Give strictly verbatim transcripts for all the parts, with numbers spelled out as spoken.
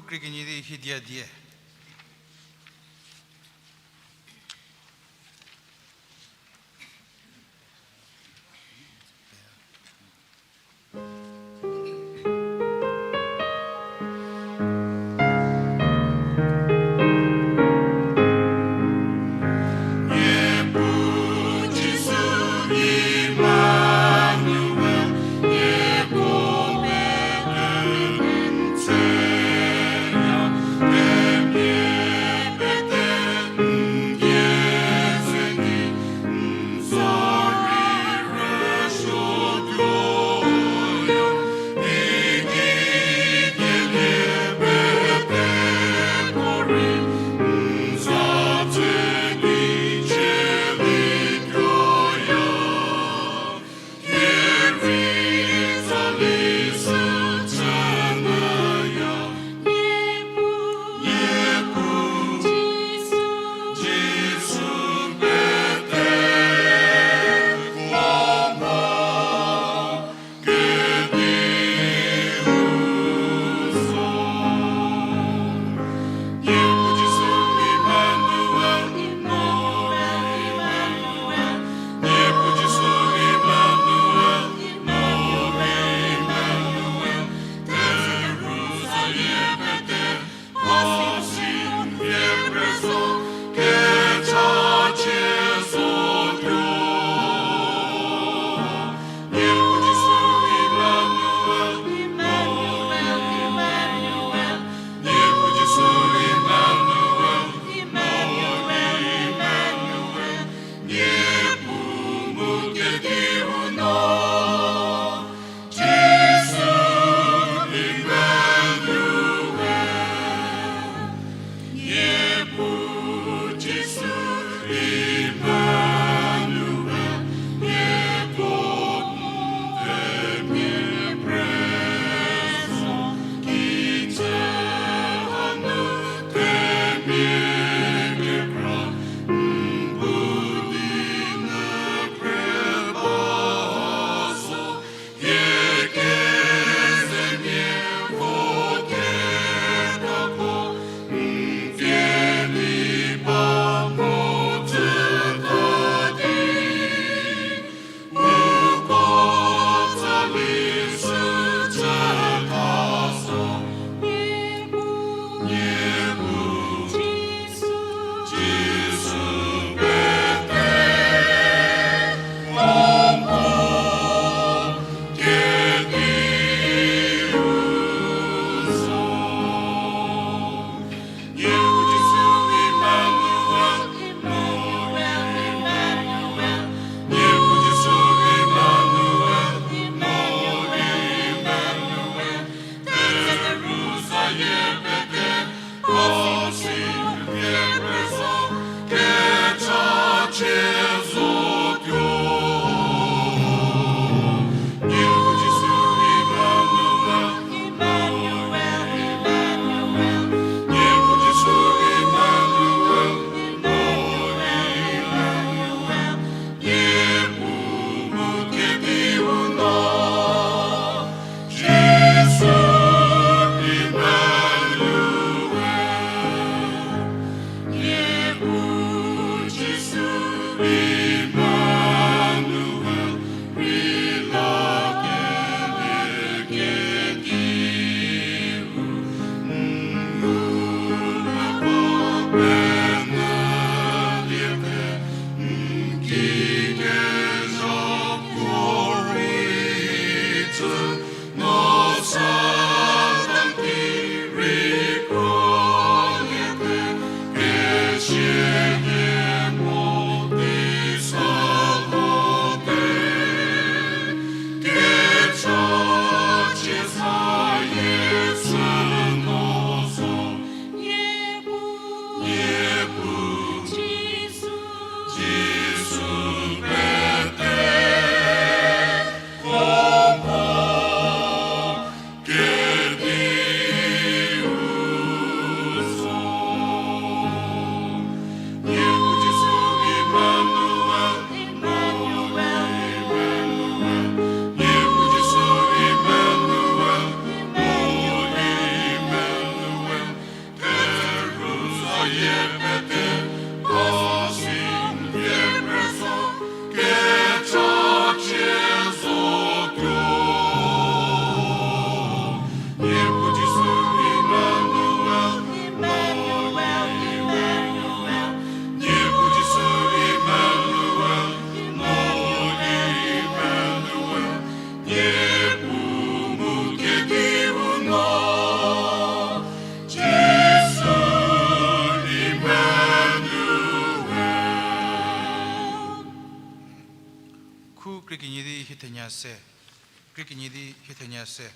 krie kenie di hidia die. hiethenie se. Krie kenyi di hiethenie se.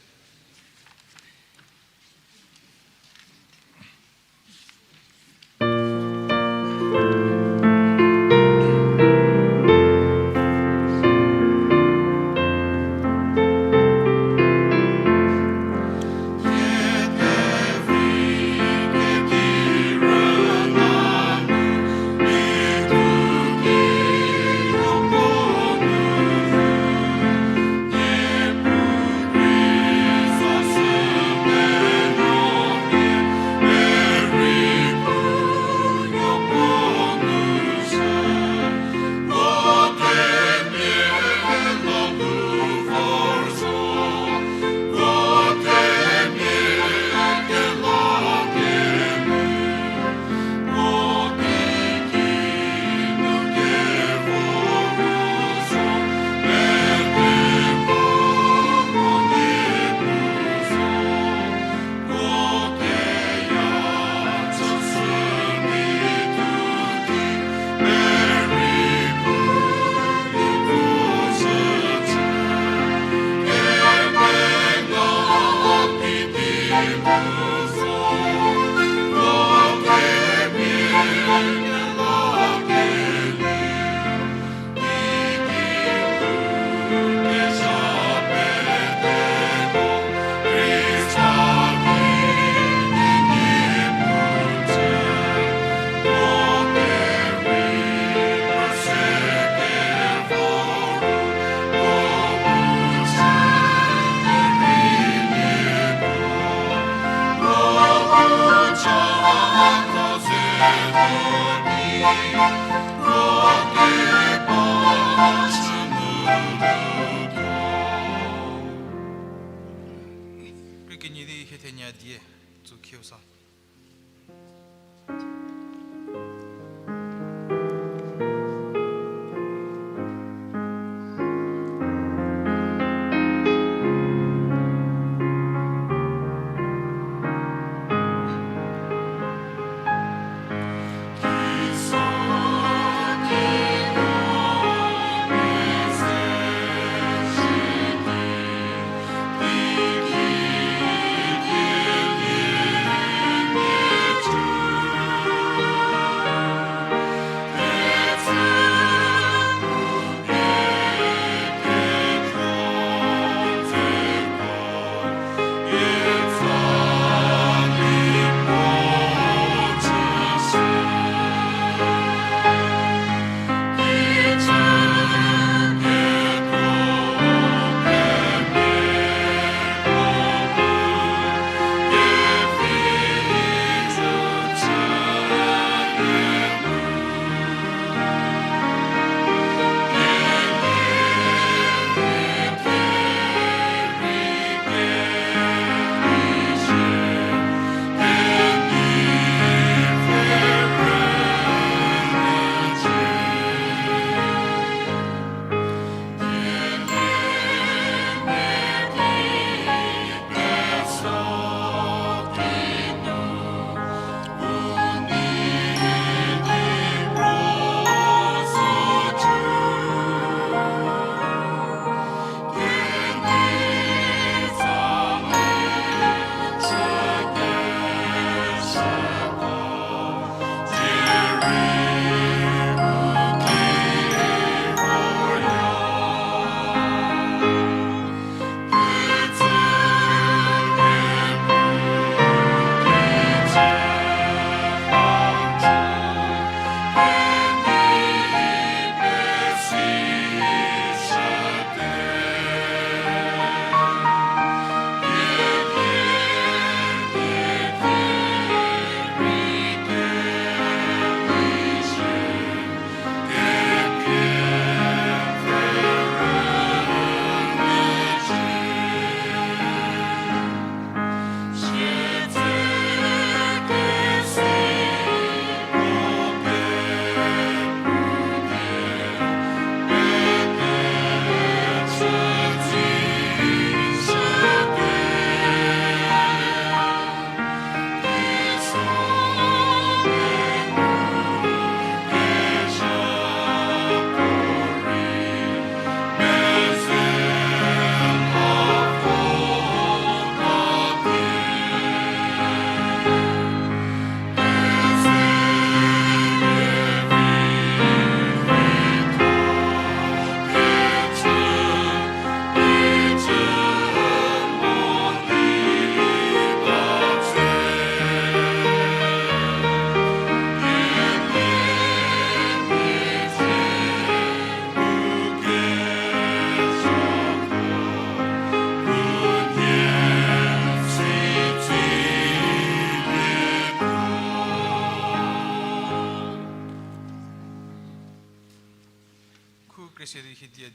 Krie kenyi di hiethenie die, tsükhieu sa.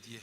die.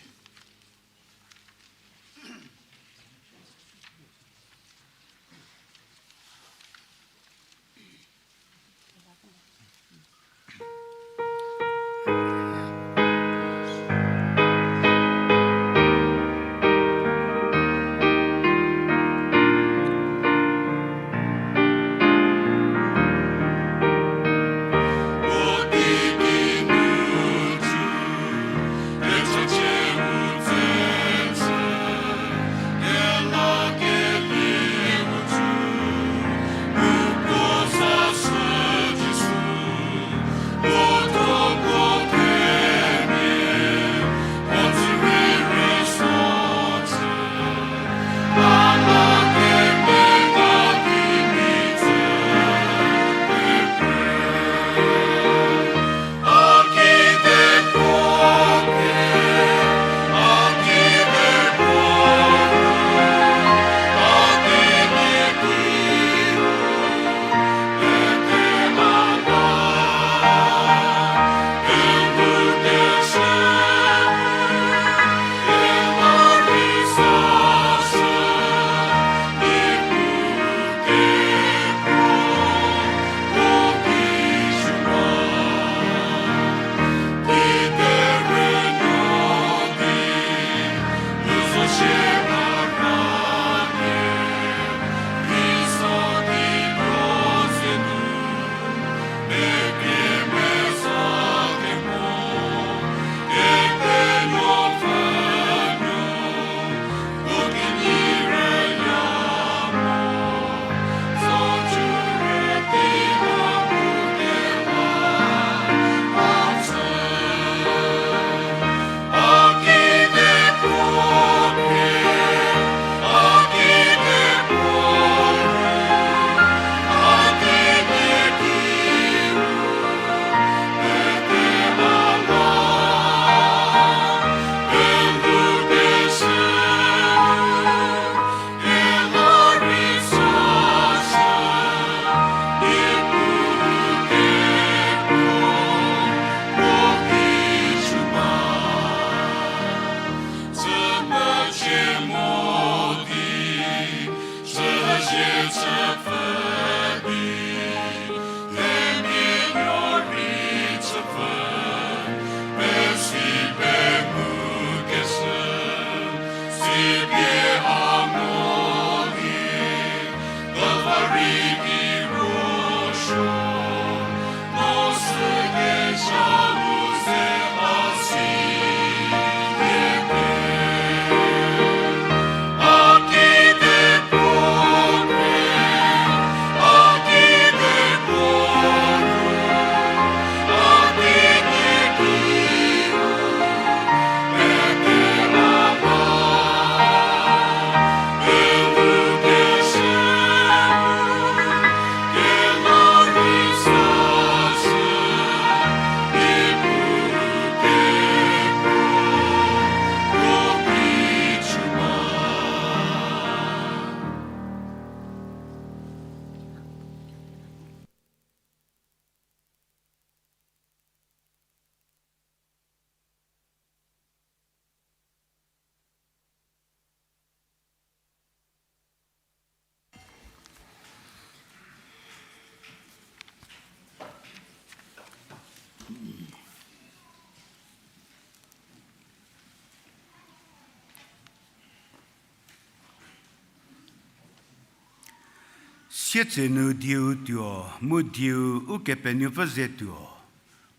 Sietsenu dieu tuo, mu dieu Ukepenuopfü ze tuo,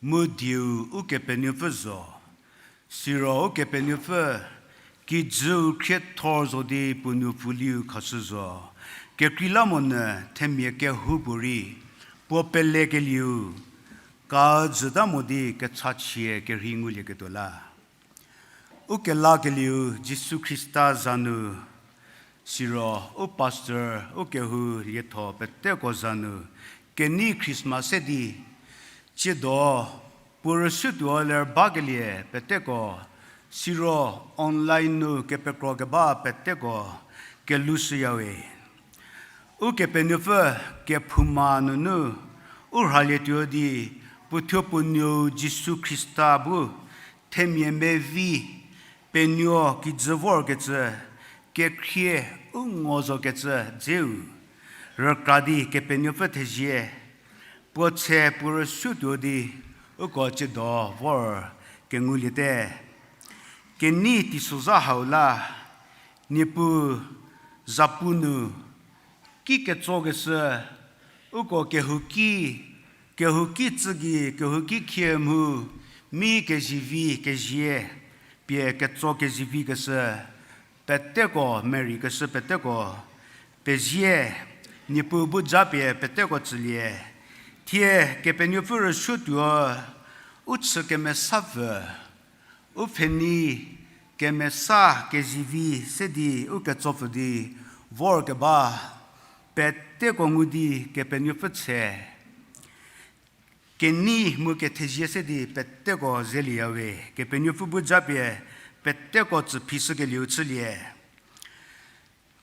mu dieu Ukepenuopfü zo. Siro Ukepenuopfü, kijüu khriethor zo di puo nou pfuliu khashü zo. Kekreilamonyü themia kehoupuorei, puo pelekelieu, ka jüta mo di kechachie kerhei ngulieketuo la. Ukelakelieu Jisu Khrista za nu, siro u pastor, u kehou lietho peteko za nu, kenei Christmas se di, tsiedo, puo rüsuotuo ler bakelie peteko, siro online nu kepekrokeba peteko, kelushüyawe. Ukepenuopfü kephouma nunu, u rhalietuo di, puo thuo puo nuou Jisu Khrista bu, themia mevi, penuo kijü vorkecü, kekhrie u ngo zokecü dzeu rükra di Kepenuopfü thezie, puo tshe puo rüsuotuo di uko tsiedo vor kenguliete. Kenei teisozha hau la, Niepuu zapu nu ki ketsokeshü, uko kehouki, kehouki tsü gei, kehouki khie mhu, mi kezivi kezie, pie ketso kezivi keshü, peteko merei keshü peteko, pezie, Niepuu bu japie peteko tsülie. Thie Kepenuopfü rüsuotuo, u chü kemesapfü, u pfhenei kemesa kezivi se di u ketsopfü di vorkeba, peteko ngu di Kepenuopfü tshe. Kenei mu kethezie se di peteko zelieyawe, Kepenuopfü bu japie peteko tsü phishükelieu chülie.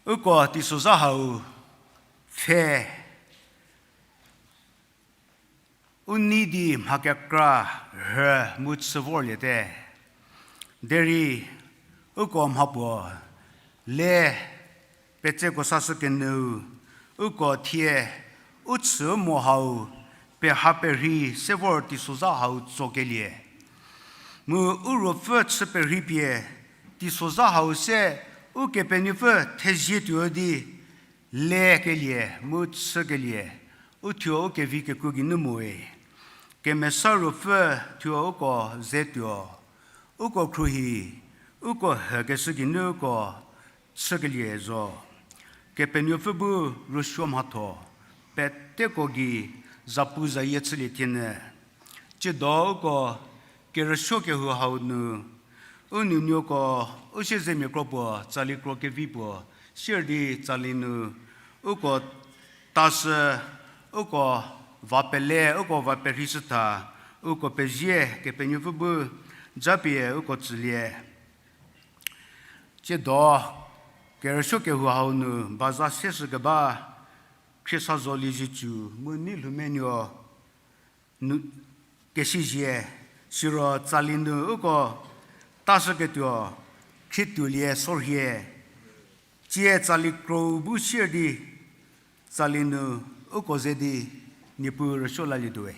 Uko teisozha hau pfhe u nei di mha kekra rhü mu chü vorliete. Derei uko mhapuo le petseko sashü kenyüu, uko thie u chü mo hau peha perhei se vor teisozha hau tsokelie. Mu u ruopfü chü perhei pie teisozha hau se Ukepenuopfü thezietuo di lekelie mu chükelie, u thuo u kevi kekuo geinu moe. Kemesa Ruopfü thuo uko zetuo, uko khruohi, uko hükeshü geinu uko chükelie zo. Kepenuopfü bu rüsuo mhatho peteko gei zapu zayie chülie thienyü. Tsiedo uko kerüsuo kehou hau nu, u nuonuoko, u siezemia kro puo, tsali kro kevi puo, sier di tsali nu, uko tashü, uko va pele, uko va perheishütha, uko pezie, Kepenuopfü bu japie uko tsülie. Tsiedo kerüsuo kehou hau nu baza seshükeba, Khriesazo Liezietsu mu Neilhoumenuo nu, kesizie, siro tsali nu uko tashüketuo, Khrietuolie Sorhie, tsie tsali kro bu sier di, tsali nu uko ze di, Niepuu rüsuo lalietuowe.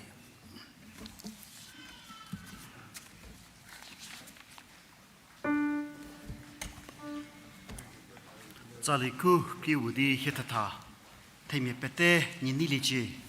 Tsali khu kiu di hie thetha, themia pete nyi neiliecie.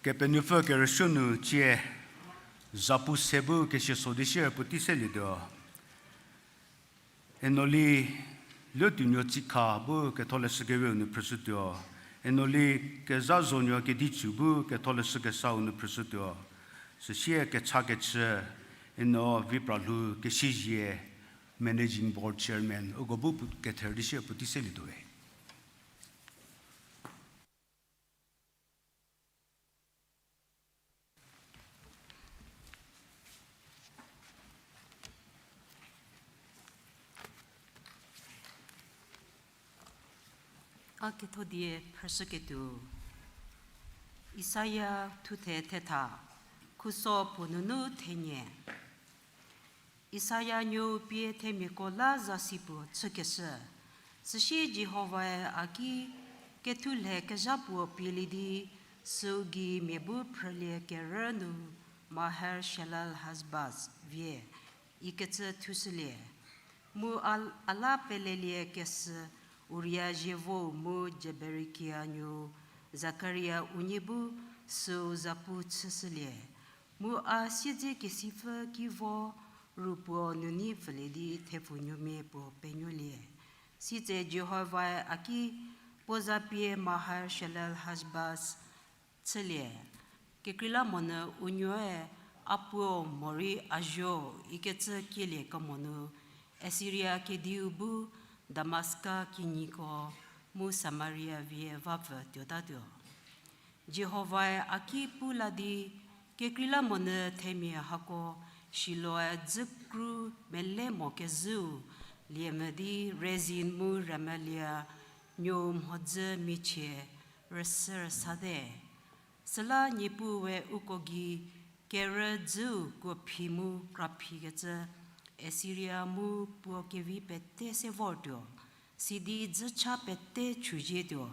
Kepenuopfü kerüsuo nu cie, zapu se bu kesie so di sier puotei selietuo. Eno li, Liotuonuo Tsikha bu Ketholeshü Keweu nu phrüshütuo. Eno li, Kezhazonuo Kedichu bu Ketholeshü Kesau nu phrüshütuo. Süsie kechakechü, eno Vipralhou Kesiezie, Managing Board Chairman, uko bu pu-, kether di sier puotei selietuo we. A ketho die phrüshüketuo. Isaia thuthe thetha, khuso puo nunu thenie. Isaia nuou pie themiako la zasi puo chükeshü. Süsie Jihovae a ki, ketholhe kezha puo pielie di, süu gei mia bu phrülie kerü nu Maher Shalal Hashbaz vie, ikecü thushülie. Mu a, a la pelelie kesü Uria zievou mu Jeberikia nuou Zakaria unie bu süu zapu chüshülie. Mu a siedzekesipfü ki vo ru puo nunei pfülie di thepfunuomia puo penuolie. Sitse Jihovae a ki, puo za pie Maher Shalal Hashbaz chülie. Kekreilamonyü u nuoe, a puo morei a zuo ikecü kielie kemo nu, Assiria kediu bu Damaska kinyiko mu Samaria vie vapfü tuotatuo. Jihovae a ki pu la di, kekreilamonyü themia hako Shiloe dzü kru mele mo kezhüu lie mvü di Rezin mu Remalia nuou mhodzü michie rüsü rüsate. Süla Niepuue uko gei kerü dzüu kuo phi mu kra phikecü Assiria mu puo kevi pete se vortuo, sidi dzücha pete chüzietuo,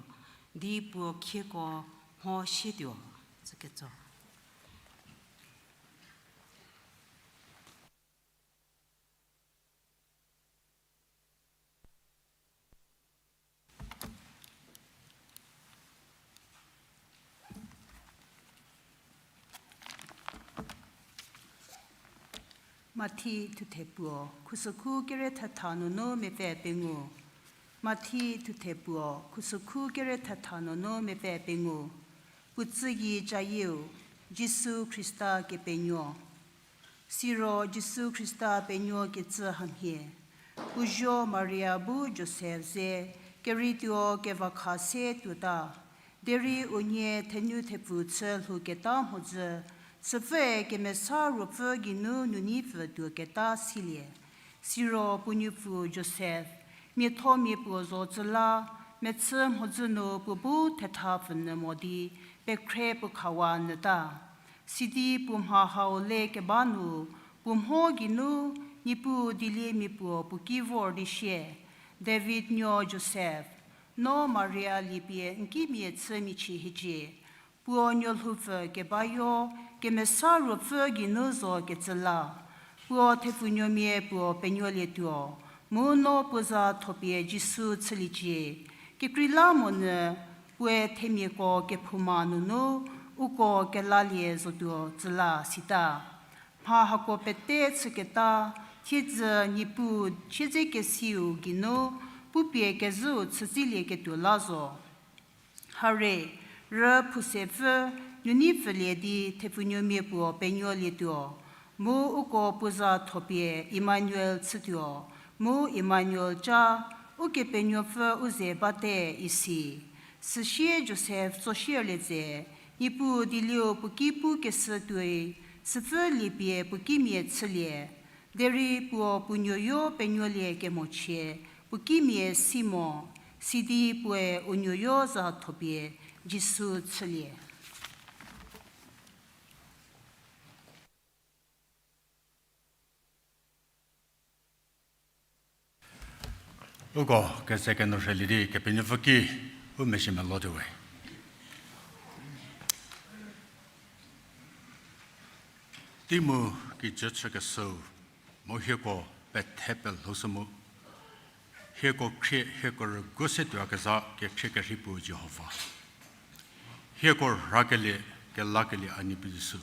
di puo khieko mho sietuo, tsüketso. Mathi thuthe puo, khusükhu kere thetha nunu mepfü pengou. Mathi thuthe puo, khusükhu kere thetha nunu mepfü pengou. Puotsü gei cayieu, Jisu Khrista Kepenuo. Siro Jisu Khrista penuo kecü hamhie, puo zuo Maria bu Josef ze, kereituo kevakha se tuota, derei unie thenu thepfu chü lhouketa mhodzü, süpfüe Kemesa Ruopfü geinu nunei pfü tuoketa silie. Siro puo nuopfü Josef, miathomia puo zo cü la, mechü mhodzü nu puo bu thetha pfünyü mo di, pekhre puo khawa nyüta. Sidi puo mha hau le keba nu, puo mho geinu, Niepuu dieliemia puo puo ki vor di sie, David nuo Josef, no Maria liepie n kimia chü michie hiecie, puo nuo lhoupfü kebayo, Kemesa Ruopfü geinu zo kecü la, puo thepfunuomia puo penuolietuo, mu no puo za thopie Jisu chüliecie. Kekreilamonyü, puoe themiako kephouma nunu, uko kelalie zotuo cü la sita. Mha hako pete chüketa, thiedzü Niepuu siedzekesiu geinu, pupie kezhüu chütsilieketuo la zo. Hare, rü phusepfü, nunei pfülie di thepfunuomia puo penuolietuo, mu uko puo za thopie Emmanuel chütuo, mu Emmanuel ca, Ukepenuopfü u ze bate isi. Süsie Josef tsoshierlie tse, Niepuu dieliu puo ki pukeshü tuoi, süpfü liepie puo kimia chülie, derei puo puo nuoyo penuolie kemochie, puo kimia si mo, sidi puoe u nuoyo za thopie Jisu chülie. Uko keze kenu rhielie di Kepenuopfü ki u mezhie melotuo we. Tei mu kijü chükeshüu, mu hieko pethe pelhoushü mu, hieko khrie hieko rüguo se tuoyakezha kekhrie kerhei puo Jihova. Hieko rhakelie kelakelie a Niepuu Jisu.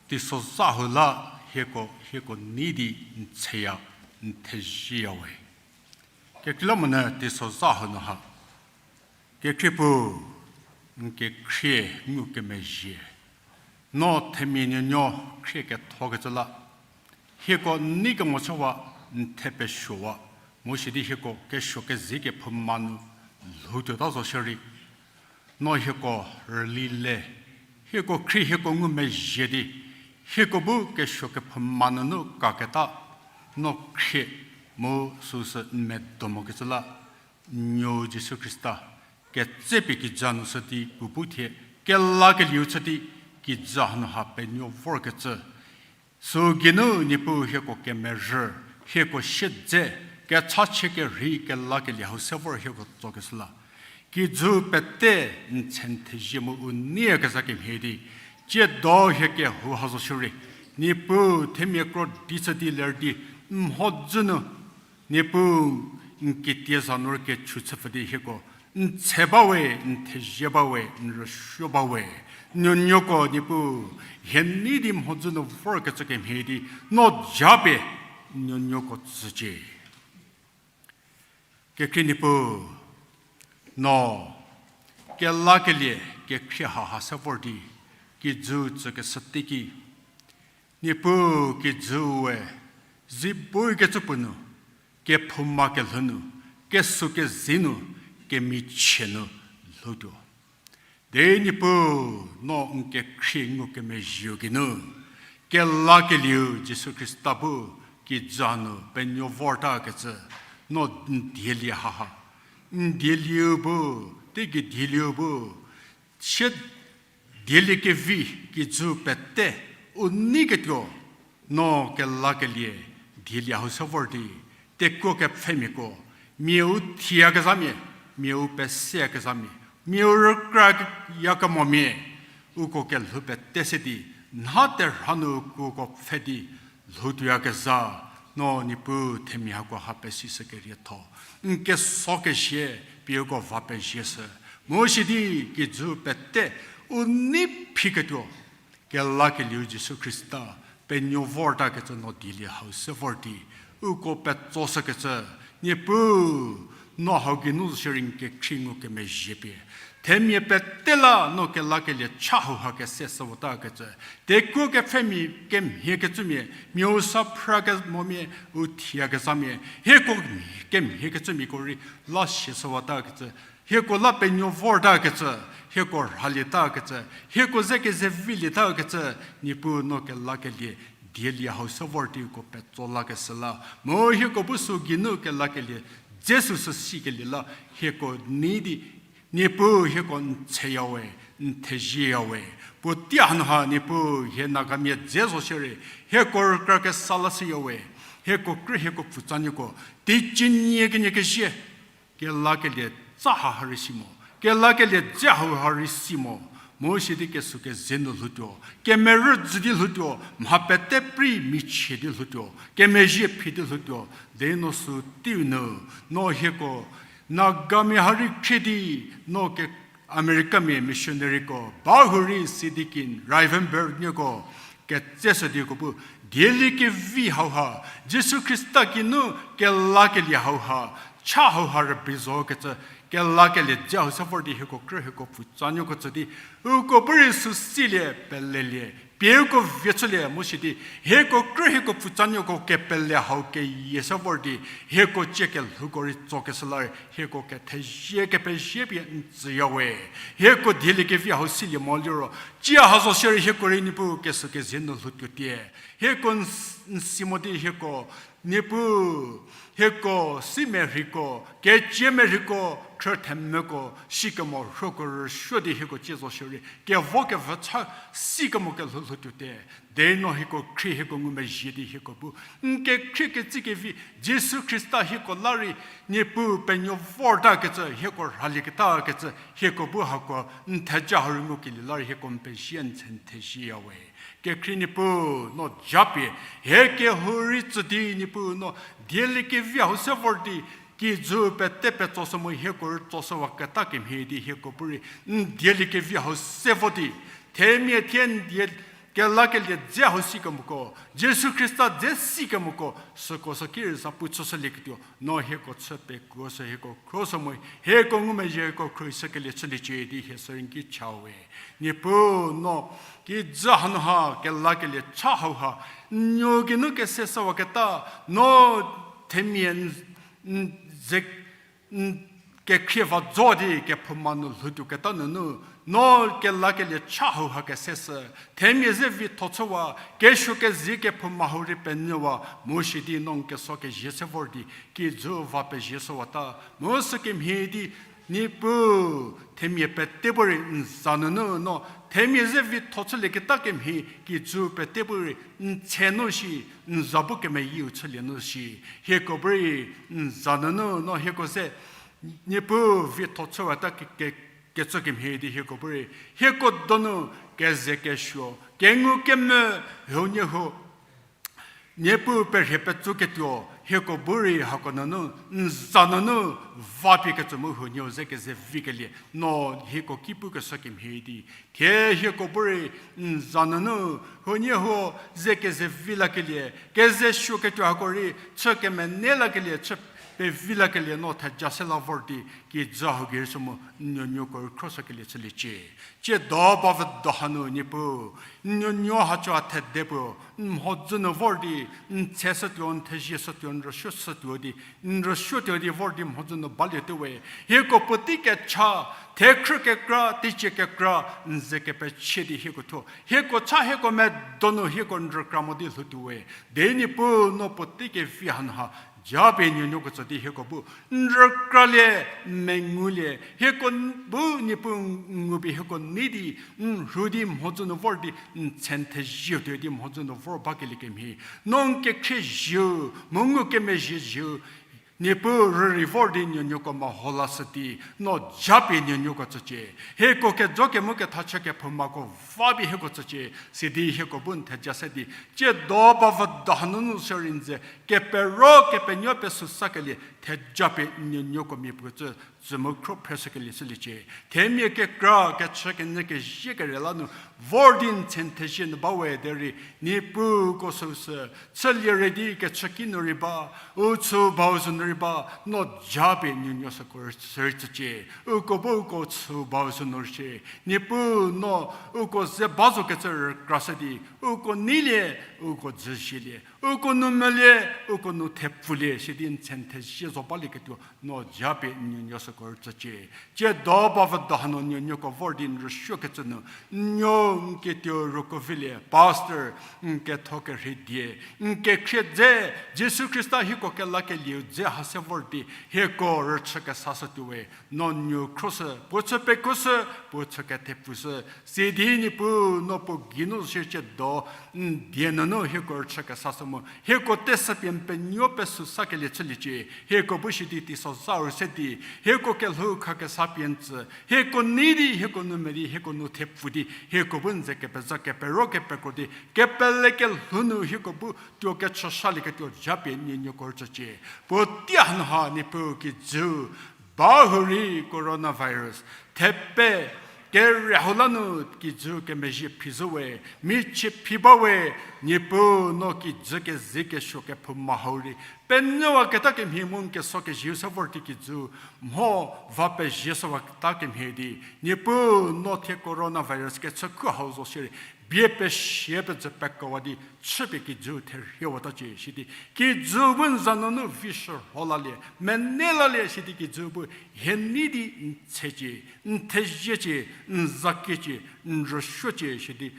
Teisozha hau la hieko, hieko nei di n tsheya, n thezieya we. Kekreilamonyü teisozha hau nu ha, kekhrie puo, n kekhrie ngukemezhie, no themia nuonuo khrie kethokecü la, hieko nei kemochüwa, n the pesuowa, mu sidi hieko kesuo kezei kephouma nu lhoutuota zo shierei, no hieko rüli le, hieko khrie hieko ngumezhie di, hieko bu kesuo kephouma nunu kaketa, no khrie mu süsü n medo mokecü la, n nuo Jisu Khrista, ketsepie kijü nu shü di puo bu thie, kelakelieu chü di, kijü hanu ha penuo vorkecü. Sü geinu Niepuu hieko kemerü, hieko siedze, kechachie kerhei kelakelie hau se vor hieko tsokeshü la, kijü pete n tshe n thezie mu u nieyakezha kemhie di, tsiedo hie kehou ha zo shierei, Niepuu themia kro di chü di ler di, n mhodzü nu, Niepuu, n kitie za nu rei kechu chüpfü di hieko, n tshe ba we, n thezie ba we, n rüsuo ba we, nuonuoko Niepuu, hie nei di mhodzü nu vorkecü kemhie di, no japie, nuonuoko tsücie. Kekhrie Niepuu, no kelakelie kekhrie haha se vor di, kijü tsükeshü teiki, Niepuu kijüu we, zi bu kecü puo nu, kephouma kelhou nu, kesuo kezei nu, kemichie nu lhoutuo. Di Niepuu, no n kekhrie ngukemezhieu geinu, kelakelieu Jisu Khrista bu kijü nu penuo vortakecü, no n dielie haha, n dielieu bu, teigei dielieu bu, sie dielie kevi kijü pete u neiketuo, no kelakelie dielie hau se vor di, tekuo kepfhemiako, mia u thiyakezhamia, mia u peseyakezhamia, mia u rükrayakemomia, uko kelhou pete se di, nha terha nu kuoko pfhe di lhoutuoyakezha, no Niepuu themia hako ha pesishü kerietho, n keso kezie, pie uko va pezie shü, mu sidi kijü pete u nei phiketuo, kelakelieu Jisu Khrista, penuo vortakecü no dielie hau se vor di, uko petsoshükecü, Niepuu, no hau geinu zo shierei n kekhrie ngukemezhie pie, themia pete la no kelakelie cha hauha kese shüwatakecü, tekuo kepfhemia kemhiekecümia, mia u sa phrakemomia, u thiyakezhamia, hieko kemhiekecümiako rei la sie shüwatakecü, hieko la penuo vortakecü, hieko rhalietakecü, hieko ze kezevilieta kecü, Niepuu no kelakelie dielie hau se vor di uko petso lakeshü la, mu hieko bu sü geinu kelakelie dze süsü sikelie la, hieko nei di, Niepuu hieko n tsheya we, n thezieya we. Puotei hanu ha Niepuu hie Nagamia dze zo shierei, hieko rükra kesa la shüya we, hieko krü hieko pfutsanuoko, teicie nie kenie kezie, kelakelie tsa haha rei si mo, kelakelie dze hauha rei si mo, mu sidi kesuo kezei nu lhoutuo, kemerü dzü di lhoutuo, mha pete prei michie di lhoutuo, kemezhie phi di lhoutuo, di no sü teiu nu, no hieko, Nagamia ha rei khrie di, no ke Americamia missionaryko, bahurei Sidikin, Rivenbergnuoko, ketseshü dieko bu, dielie kevi hauha, Jisu Khrista kinu kelakelie hauha, cha hauha rübei zokecü, kelakelie dze hau se vor di hieko krü hieko pfutsanuoko tsü di, uko bu rei sü silie pelelie, pie uko vie chülie mu sidi, hieko krü hieko pfutsanuoko kepele hau keyie se vor di, hieko tsie kelhouko rei tsokeshü la, hieko kethezie kepezie pie n tsüya we. Hieko dielie kevi hau silie mo liro, tsie ha zo shierei hieko rei Niepuu kesuo kezei nu lhoutuo tie. Hieko n, n si mo di hieko, Niepuu, hieko simerheiko, keciemerheiko, khrüthemeko, sikemo rhoko rüsuo di hieko tsie zo shierei, kevo kevücha sikemo kelhou lhoutuo te. Di no hieko khrie hieko ngumezhie di hieko bu, n kekhrie ketsei kevi, Jisu Khrista hieko la rei, Niepuu penuo vortakecü, hieko rhalieketakecü, hieko bu hako n theja hau rei ngukelie la rei hieko n pezie n tshe n thezieya we. Kekhrie Niepuu, no japie, hie kehou rei tsü di Niepuu no, dielie kevi hau se vor di, kijü pete petsoshü mu hieko rei tsoshüwaketa kemhie di hieko bu rei, n dielie kevi hau se vo di, Themia thie n die kelakelie dze hau sikemoko, Jisu Khrista dze sikemoko, süko sü ki rei zapu chüshülieketuo, no hieko chü pekuo sü hieko khro sü mu, hieko ngumezhie hieko khro shükelie chüliecie di hie sü rei n ki cha we. Niepuu no, kijü hanu ha kelakelie cha hauha, n nuo geinu kese shüwaketa, no themia n, n, ze n kekhrie va zo di kephouma nu lhoutuoketa nunu, no kelakelie cha hauha kese shü, themia ze vitho chüwa, kesuo kezie kephouma hau rei penyüwa, mu shi di no n keso kezie se vor di, kijü va pezie shüwata, mu sükemhie di, Niepuu, themia pete bu rei n za nunu no, themia ze vitho chülieketa kemhie, kijü pete bu rei n tse nu shi, n za bu kemeyieu chülie nu shi, hieko bu rei n za nunu no hieko ze, Niepuu vitho chüwata ke, ke, kecü kemhie di hieko bu rei, hieko donu keze kesuo, kengu kemvü, huoniehuo, Niepuu perhie petsoketuo, hieko bu rei hako nunu, n za nunu, va pie kecü mu huoniehuo ze keze vikelie, no hieko ki pukeshü kemhie di. Thie hieko bu rei, n za nunu, huoniehuo ze keze vi lakelie, keze suoketuo hako rei, chü kemenei lakelie, chü pevi lakelie, no theja se la vor di, kijü hau gei rei sü mu, n nuonuoko rei khro shükelie chüliecie. Tsiedo ba vü do hanu Niepuu, n nuonuo ha chü a thede puo, n mhodzü nu vor di, n tse shütuo, n thezie shütuo, n rüsuo shütuo di, n rüsuotuo di vor di mhodzü nu balietuo we. Hieko puotei kecha, thekhrü kekra, teicie kekra, n ze kepechie di hieko thuo. Hieko cha hieko medonu hieko n rükra mo di lhoutuo we. Di Niepuu no puotei kevi hanu ha, japie n nuonuoko tsü di hieko bu, n rükralie, n mengulie, hieko n, bu Niepuu n ngu pie hieko nei di, n rhu di mhodzü nu vor di, n tse n thezieu tuo di mhodzü nu vor bakelie kemhie. No n kekhrie zieu, mu ngukemezhie zieu, Niepuu rürei vor di n nuonuoko meho lashü di, no japie n nuonuoko tsücie. Hieko kejo kemu ketha chü kephoumako va pie hieko tsücie, sidi hieko bu n theja se di, tsiedo ba vü do hanunu sü rei n ze, kepero kepenuo pesü sakelie, theja pie n nuonuoko mia puo tsü, tsü mu khro phreshükelie chüliecie. Themia kekra, kechü kenyü kezie kere la nu, vor di n tse n thezie nu ba we derei, Niepuu ko süu sü, chülie rei di kechü ki nu rei ba, u chü bau sü nu rei ba, no japie n nuonuo süko rei tsücie. Uko bu uko chü bau sü nu rei shie. Niepuu no, uko ze ba zo kecü rükra se di, uko neilie, uko dzü zielie, uko nu melie, uko nu thepfulie, sidi n tse n thezie zo balieketuo, no japie n nuonuo süko rei tsücie. Tsiedo ba vü do hanu n nuonuoko vor di n rüsuokecü nu, n nuo n ketuo ruko vilie, pastor, n ketho kerhei die, n kekhrie dze, Jisu Khrista hieko kelakelieu dze ha se vor di, hieko rüchü kesa shütuo we, no n nuo khro shü, puo chü pekuo shü, puo chü kethepfu shü, sidi Niepuu no puo geinu shie tsiedo, n die nunu hieko rüchü kesa shü mu, hieko teshü pie n penuo pesü sakelie chüliecie, hieko bu shi di teisozha ru se di, hieko kelhou khakesa pie n tsü, hieko nei di, hieko nu me di, hieko nu thepfu di, hieko bu n ze kepeza kepero kepekro di, kepele kelhou nu hieko bu tuo kechü salieketuo japie n nuonuoko rei tsücie. Puotei hanu ha Niepuu kijü ba hurei coronavirus thepe kere hau la nu kijü kemezhie phi zo we, michie phi ba we, Niepuu no kijü keze kesuo kephouma hau rei penyüwaketa kemhie mu n keso kezieu se vor di kijü mho va pezie shüwaketa kemhie di, Niepuu no thie coronavirus kechükhu hau zo shierei, bie pesie pezü pekawa di chüpie kijü therhiewatacie sidi, kijü bu n za nunu vi shürho lalie, menei lalie sidi kijü bu hie nei di n tsücie, n theziecie, n zakiecie, n rüsuocie sidi,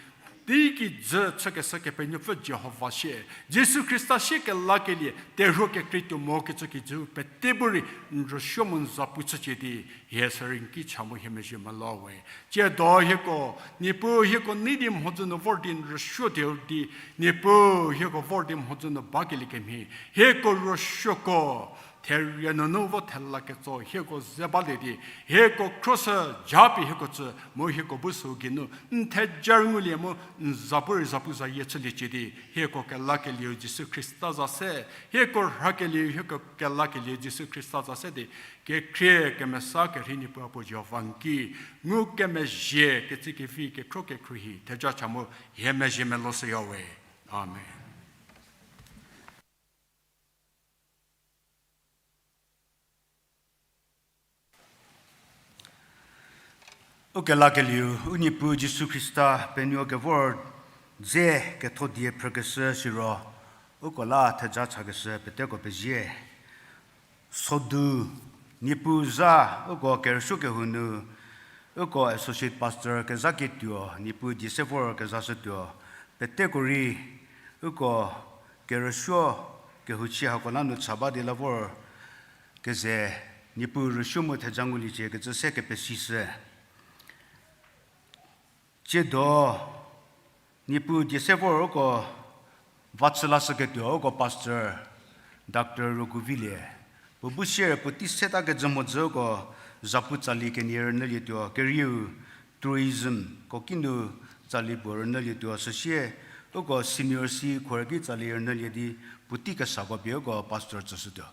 tei kijü chükeshü Kepenuopfü Jihova sie, Jisu Khrista sie kelakelie terhuo kekreituo mokecü kijü pete bu rei n rüsuo mu n zapu chücie di, hie sü rei n ki cha mu hie mezhie mela we. Tsiedo hieko, Niepuu hieko nei di mhodzü nu vor di n rüsuotuo di, Niepuu hieko vor di mhodzü nu bakelie kemhie, hieko rüsuoko Therie nunu vo thela ketso hieko ze balie di, hieko khrosü japie hieko tsü mu hieko bu sü geinu n theja rei ngulie mu n za bu rei zapu zayie chüliecie di, hieko kelakelieu Jisu Khrista za se, hieko rhakelieu, hieko kelakelieu Jisu Khrista za se di, kekhrie kemesa kerhei Niepuu Apuo Jihova n ki, ngukemezhie ketsekevi kekhro kekhruohi theja cha mu hie mezhie melou shüyawe. Amen. Ukelakelieu, u Niepuu Jisu Khrista penuo kevor dze ketho die phrükeshü siro, uko la theja chakeshü peteko pezie. Sodu, Niepuu za, uko kerüsuo kehou nu, uko associate pastor kezha ketuo, Niepuu die se vor kezashütuo, peteko rei, uko kerüsuo kehouchie hako la nu cha ba di la vor keze, Niepuu rüsuo mu theja nguliecie kecü se kepesishü. Tsiedo, Niepuu die se vor uko va chü lashüketuo uko pastor, Doctor Rokuvilie. Puo bu sier puotei seta kejü mhodzü uko zapu tsali kenie rünyülietuo, kerieu tourism ko kinu tsali puo rünyülietuo, süsie uko senior si khuo rüki tsali rünyülie di puotei kesako pie uko pastor tsüshütuo.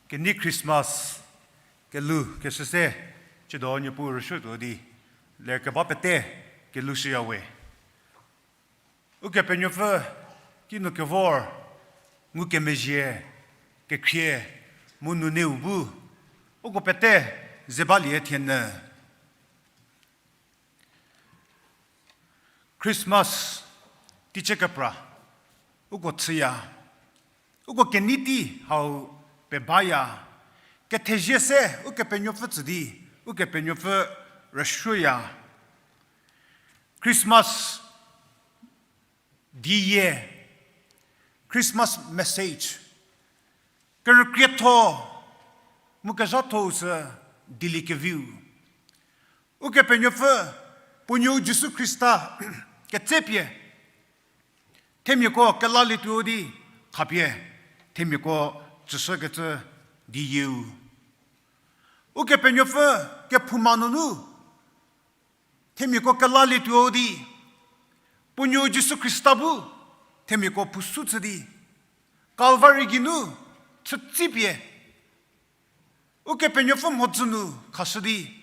Kenei Christmas kelukeshü se, tsiedo Niepuu rüsuotuo di ler keba pete kelou shüyawe. Ukepenuopfü kinu kevor ngukemezhie, kekhrie, mu nuneu bu uko pete ze balie thienyü. Christmas teicie kepra uko chüya, uko kenei tei hau pebaya, kethezie se Ukepenuopfü tsü di Ukepenuopfü rüsuoya. Christmas dieyie, Christmas message, kerükrietho mu kezhatho-u sü dieliekeviu, Ukepenuopfü puo nuou Jisu Khrista ketsepie themiako kelalietuo di khapie themiako tsüshükecü diyieu. Ukepenuopfü kephouma nunu themiako kelalietuo di puo nuou Jisu Khrista bu themiako phusu chü di Kalvari geinu chütsipie Ukepenuopfü mhodzü nu khashü di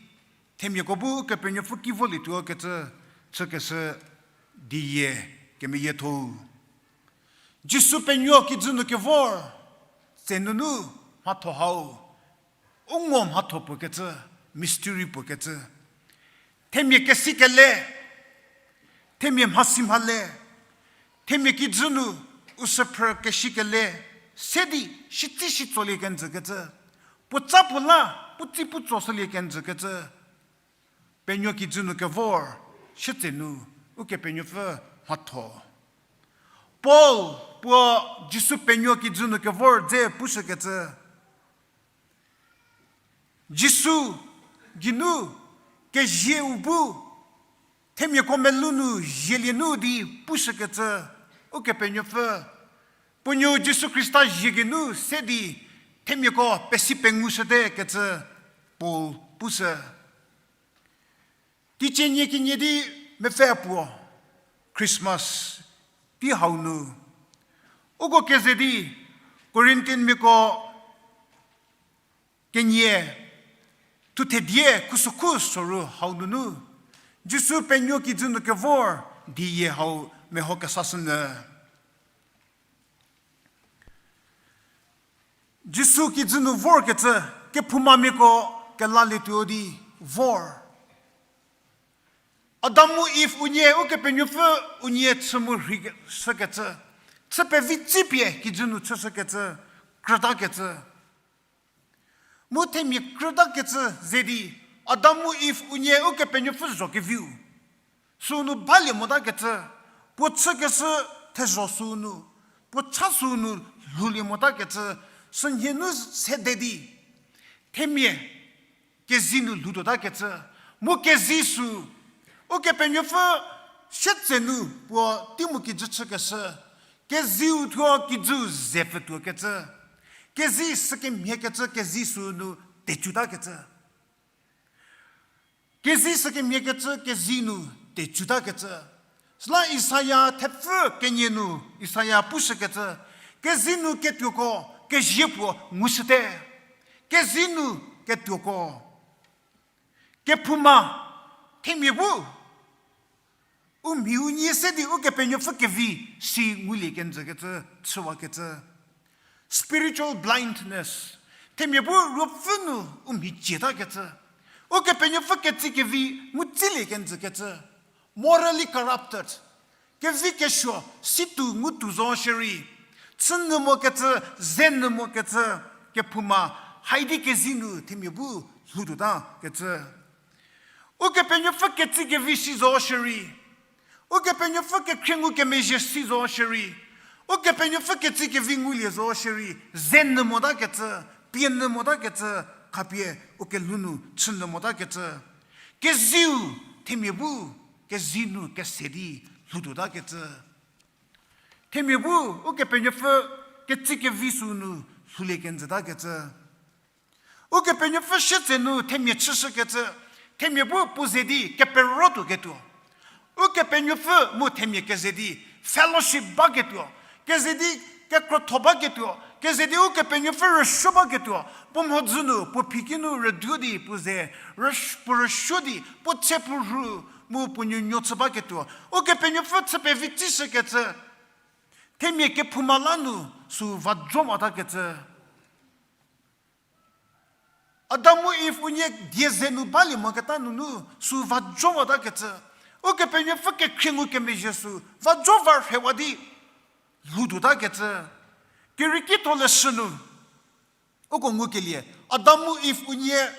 themiako bu Ukepenuopfü ki volietuo kecü chükeshü dieyie kemeyietho-u. Jisu penuo kijü nu kevor tse nunu mhatho hau u ngo mhatho puo kecü, mystery puo kecü, themia kesikele, themia mhasi mhale, themia kijü nu u süphrü kesikele se di shitsi shitsolie kenjü kecü, puotsa puo la puotsi puotso shülie kenjü kecü, penuo kijü nu kevor shütse nu Ukepenuopfü mhatho. Paul puo Jisu penuo kijü nu kevor dze pushükecü, Jisu geinu kezieu bu themiako melou nu zielie nu di pushükecü, Ukepenuopfü puo nuou Jisu Khrista zie geinu se di themiako pesi pengushüte kecü Paul pushü. Teicie nie kenie di mepfü puo Christmas tei hau nu uko keze di Corinthianmiako kenie, thuthe die khusokhu soru hau nunu Jisu penuo kijü nu kevor dieyie hau meho kesashünyü. Jisu kijü nu vorkecü, kephoumamiako kelalietuo di vor. Adam mu Iv unie Ukepenuopfü unie chü mu rheishükecü, chü pevi tsipie kijü nu chüshükecü, krütakecü. Mu themia krütakecü ze di, Adam mu Iv unie Ukepenuopfü zho keviu sünu balie motakecü, puo chükeshü thezho sünu, puo cha sünu lhoulie motakecü, sünhie nu sede di, themia kezei nu lhoutuotakecü, mu kezei sü, Ukepenuopfü sietse nu puo tei mu kijü chükeshü, kezeiu thuo kijü ze pfütuokecü, kezei sükemhiekecü kezei sünu tecutakecü. Kezei sükemhiekecü kezei nu tecutakecü. Süla Isaia thepfü kenie nu Isaia pushükecü, kezei nu ketuoko kezie puo ngushüte. Kezei nu ketuoko. Kephouma, themia bu u mhi unie se di Ukepenuopfü kevi si ngulie kenjükecü, chüwakecü. Spiritual blindness. Themia bu ruopfü nu u mhi cietakecü, Ukepenuopfü ketsie kevi ngu tsilie kenjükecü. Morally corrupted. Kevi kesuo situo ngutuo zo shierei, chünyü mokecü, zenyü mokecü, kephouma, haidi kezei nu themia bu lhoutuotakecü. Ukepenuopfü ketsie kevi si zo shierei, Ukepenuopfü kekhrie ngukemezhie si zo shierei, Ukepenuopfü ketsie kevi ngulie zo shierei, zenyü motakecü, pienyü motakecü, khapie u kelhou nu chünyü motakecü. Kezeiu themia bu kezei nu kese di lhoutuotakecü. Themia bu Ukepenuopfü ketsie kevi sünu lhoulie kenjütakecü. Ukepenuopfü sietse nu themia chüshükecü, themia bu puo ze di keperotuoketuo. Ukepenuopfü mu themia keze di fellowship baketuo, keze di kekrotho baketuo, Keze di Ukepenuopfü rüsuo baketuo, puo mhodzü nu, puo phiki nu rüdu di puo ze, rüs-, puo rüsuo di, puo tse puo rhu, mu puo nuonuo chü baketuo. Ukepenuopfü chü pevi tsishükecü. Themia kephouma la nu, sü vajowata kecü. Adam mu Iv unie die ze nu balie moketa nunu, sü vajowata kecü. Ukepenuopfü kekhrie ngukemezhie sü, vajo va rhewa di, lhoutuota kecü. Kerieki tho leshü nu. Uko ngukelie, Adam mu Iv unie,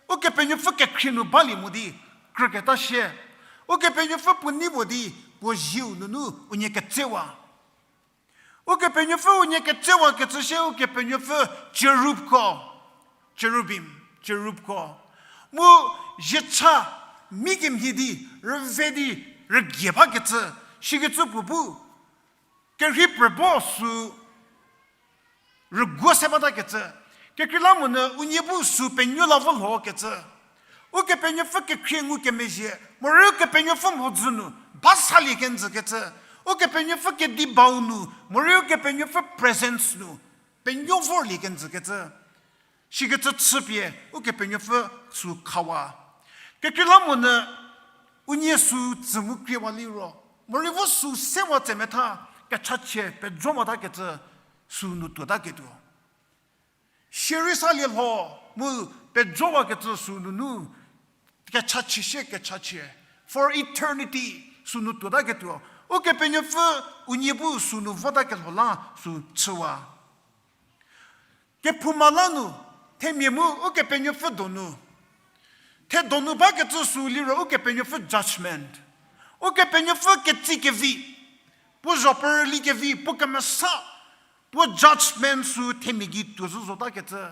Ukepenuopfü kekhrie nu balie mo di, krüketa shie. Ukepenuopfü puo nei puo di, puo zieu nunu unie ketsewa. Ukepenuopfü unie ketsewa kecü shie Ukepenuopfü cherubko, cherubim, cherubko. Mu ziecha, mi kemhie di, rüve di, rügie bakecü, shikecü puo bu. Kerhei prübo sü rüguo se bata kecü. Kekreilamonyü unie bu sü penuo la vo lho kecü. Ukepenuopfü kekhrie ngukemezhie, morei Ukepenuopfü mhodzü nu, ba salie kenjü kecü. Ukepenuopfü kedi bau nu, morei Ukepenuopfü presence nu, penuo vorlie kenjü kecü. Shikecü chüpie, Ukepenuopfü sü khawa. Kekreilamonyü, unie sü tsü mu kriewa liro. Morei vo sü sewa tsemetha, kechachie pejowata kecü, sü nu tuota ketuo. Shierei salie lho, mu pejowakecü sü nunu, kechachie shie kechachie. For eternity, sü nu tuota ketuo. Ukepenuopfü, unie bu sü nu vota kelho la, sü chüwa. Kephouma la nu, themia mu Ukepenuopfü donu. The donu bakecü sü liro Ukepenuopfü judgment. Ukepenuopfü ketsi kevi, puo zho perüli kevi, puo kemesa, puo judgment sü themia gei tuo zhü zota kecü.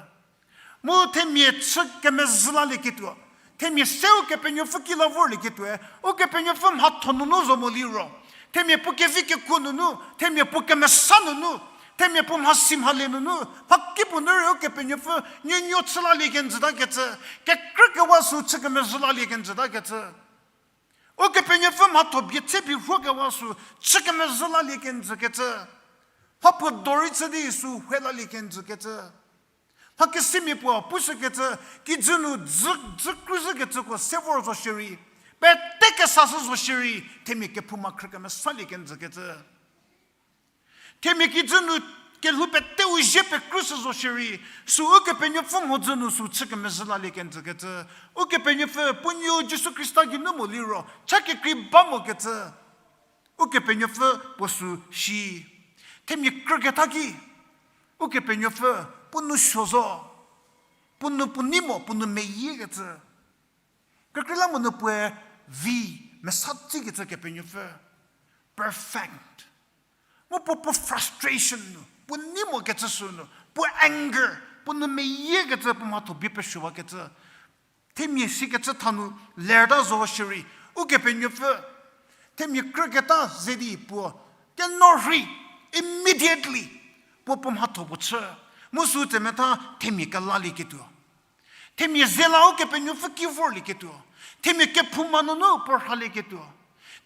Mu themia chü kemezhü lalieketuo. Themia se Ukepenuopfü ki la vorlieketuoe, Ukepenuopfü mhatho nunu zo mo liro. Themia puo kevi kekuo nunu, themia puo kemesa nunu, themia puo mhasi mhale nunu, mhakipuo nu rei Ukepenuopfü nuonuo chü lalie kenjüta kecü, kekrükewa sü chü kemezhü lalie kenjüta kecü. Ukepenuopfü mhatho bie tse bie rhuokewa sü chü kemezhü lalie kenjü kecü. Mha puo dorei chü di sü hue lalie kenjü kecü. Mhakesimia puo pushükecü, kijü nu dzü, dzü krüzhükecüko se vor zo shierei, pete kesashü zo shierei, themia kephouma khrü kemesalie kenjü kecü. Themia kijü nu kelhou pete u zie pekrüshü zo shierei, sü Ukepenuopfü mhodzü nu sü chü kemezhü lalie kenjü kecü. Ukepenuopfü puo nuo Jisu Khrista geinu mo liro cha kekrei ba mo kecü. Ukepenuopfü puo sü shi. Themia krüketa ki, Ukepenuopfü puo nu suo zo, puo nu puo nei mo, puo nu meyiekecü. Kekreilamonyü puoe vi mesa tsikecü Kepenuopfü. Perfect. Mu puo puo frustration nu, puo nei mokecü sü nu, puo anger, puo nu meyiekecü puo mhatho bie pesuowakecü. Themia sikecü tha nu lerta zo shierei, Ukepenuopfü. Themia krüketa ze di puo, keno rei, immediately, puo puo mhatho puo chü. Mu sü tsemetha themia kelalieketuo. Themia ze la Ukepenuopfü ki vorlieketuo. Themia kephouma nunu puo rhalieketuo.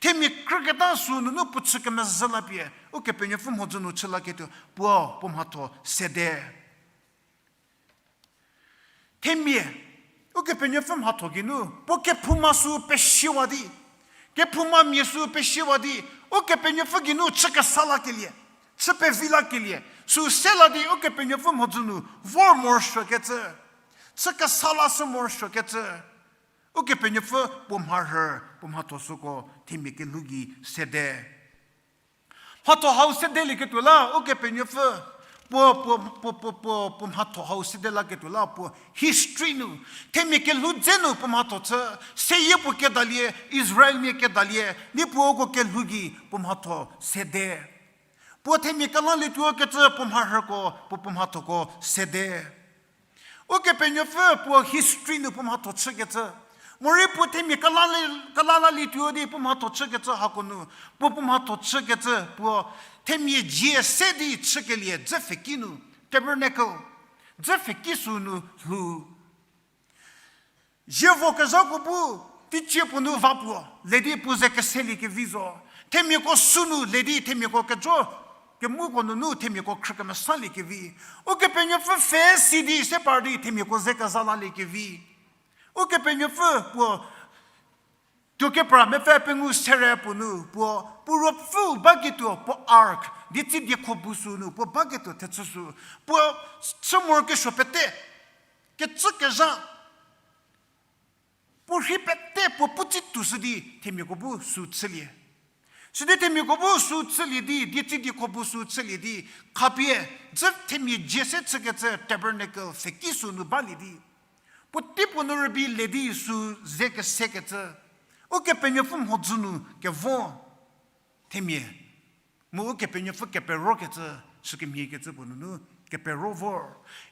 Themia krüketa sü nunu puo chü kemezhü lapie, Ukepenuopfü mhodzü nu chü laketuo. Puo, puo mhatho sede. Themia, Ukepenuopfü mhatho geinu, puo kephouma sü pesiwa di, kephoumamia sü pesiwa di, Ukepenuopfü geinu chü kesa lakelie, chü pevi lakelie, sü se la di Ukepenuopfü mhodzü nu vor morosuokecü, chü kesa lashü morosuokecü, Ukepenuopfü puo mharhü, puo mhatho süko themia kelhou gei sede. Mhatho hau sedelieketuo la, Ukepenuopfü, puo, puo, puo, puo, puo, puo mhatho hau sede laketuo la, puo history nu, themia kelhou dze nu puo mhatho chü, seyie puo kedalie, Israelmia kedalie, di puo uko kelhou gei puo mhatho sede. Puo themia kelalietuo kecü puo mharhüko, puo puo mhathoko sede. Ukepenuopfü puo history nu puo mhatho chükecü. Morei puo themia kelali-, kelalalietuo di puo mhatho chükecü hako nu. Puo puo mhatho chükecü puo themia dzie se di chükelie dzüpfheki nu. Tabernacle. Dzüpfheki sü nu lhou. Zievo kezhako bu, teicie puo nu va puo, le di puo ze keseliekevi zo. Themiako sü nu le di themiako kejo Kemuko nunu themiako khrü kemesaliekevi. Ukepenuopfü pfhe si di se par di themiako ze keza laliekevi. Ukepenuopfü puo tuokepra mepfü pengou sere puo nu, puo, puo ruopfüu baketuo, puo ark, dietsi diekho bu sü nu, puo baketuo thechü sü, puo chü morokesuo pete, kecü kezha, puo rhei pete puo pu tsi tuoshü di themiako bu sü chülie. Sidi themiako bu sü chülie di, dietsi diekho bu sü chülie di, khapie, dzü themia dzie se chükecü tabernacle pfheki sü nu balie di. Puotei puo nu rübei le di sü ze kesekecü. Ukepenuopfü mhodzü nu kevo. Themia. Mu Ukepenuopfü keperokecü, sükemhiekecü puo nunu kepero vor.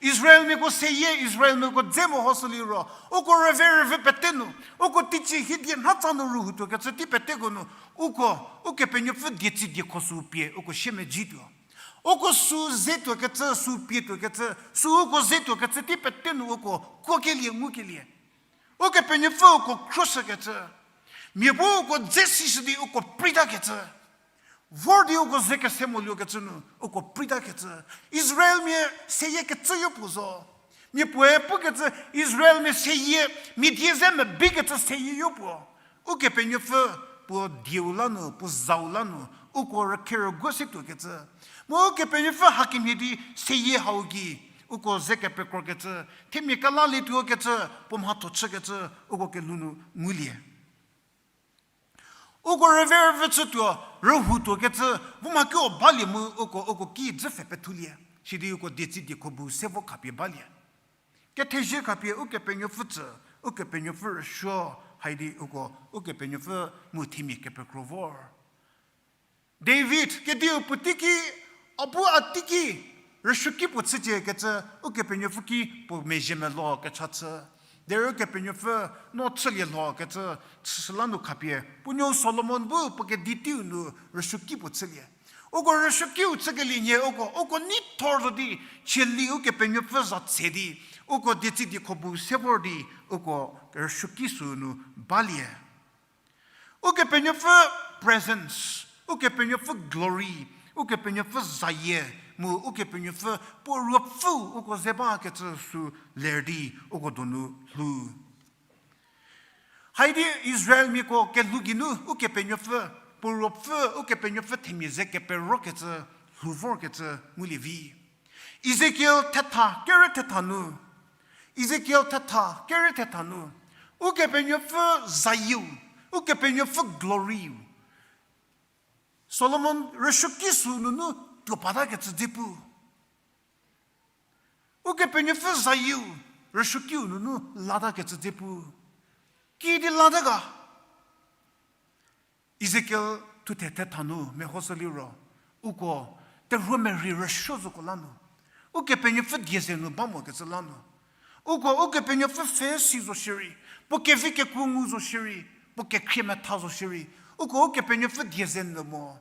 Israelmiako seyie, Israelmiako dze mehoshü liro, uko rüve rüve pete nu, uko teicie hiedie nhatsa nu rühoutuokecü tei peteko nu, uko, Ukepenuopfü dietsi diekho sü pie, uko siemedzituo. Uko sü zetuokecü, sü pietuokecü, sü uko zetuokecü tei pete nu uko kuokelie, ngukelie. Ukepenuopfü uko khruoshükecü. Mia bu uko dze sishü di uko preitakecü. Vor di uko ze kese moluokecü nu, uko preitakecü. Israelmia seyie kecüyo puo zo. Mia puoe pukecü Israelmia seyie, mia die ze mebikecü seyieyo puo. Ukepenuopfü puo dieu la nu, puo zau la nu, uko rükherüguo se tuokecü. Mu Ukepenuopfü hakemhie di seyie hau gei, uko ze kepekrokecü, themia kelalietuokecü, puo mhatho chükecü, uko kelhou nu ngulie. Uko rüve rüve chütuo, rühoutuokecü, vo mha keo balie mu uko, uko ki dzü pfhe pethulie. Sidi uko dietsi diekho bu se vo khapie balie. Kethezie khapie Ukepenuopfü tsü, Ukepenuopfü rüsuo, haidi uko, Ukepenuopfü mu themia kepekro vor. David, kediu puotei ki, a bu a teiki, rüsuoki puo chücie kecü, Ukepenuopfü ki puo mezhie melo kecha chü. Derei Ukepenuopfü no chülie lho kecü, chüshü la nu khapie, puo nuou Solomon bu puo kedi teiu nu rüsuoki puo chülie. Uko rüsuokiu chükelie nhie uko, uko neithor zo di, chielie Ukepenuopfü za tse di, uko dietsi diekho bu se vor di, uko rüsuoki sü nu balie. Ukepenuopfü presence, Ukepenuopfü glory, Ukepenuopfü zayie, mu Ukepenuopfü puo ruopfüu uko ze bakecü sü ler di uko donu lhou. Haidi Israelmiako kelhou geinu Ukepenuopfü, puo ruopfü Ukepenuopfü themia ze keperokecü, lhou vorkecü ngulie vi. Ezekiel thetha, kerü thetha nu. Ezekiel thetha, kerü thetha nu. Ukepenuopfü zayieu, Ukepenuopfü gloryu. Solomon rüsuoki sü nunu tuo patakecü dze pu. Ukepenuopfü zayieu, rüsuokiu nunu latakecü dze pu. Kiüdi lata ga? Ezekiel thuthe thetha nu mehoshü liro, uko terhuomerei rüsuo zoko la nu, Ukepenuopfü die ze nu ba mokecü la nu, uko Ukepenuopfü pfhe si zo shierei, puo kevi kekuo ngu zo shierei, puo kekhrie metha zo shierei, uko Ukepenuopfü die ze nu mo.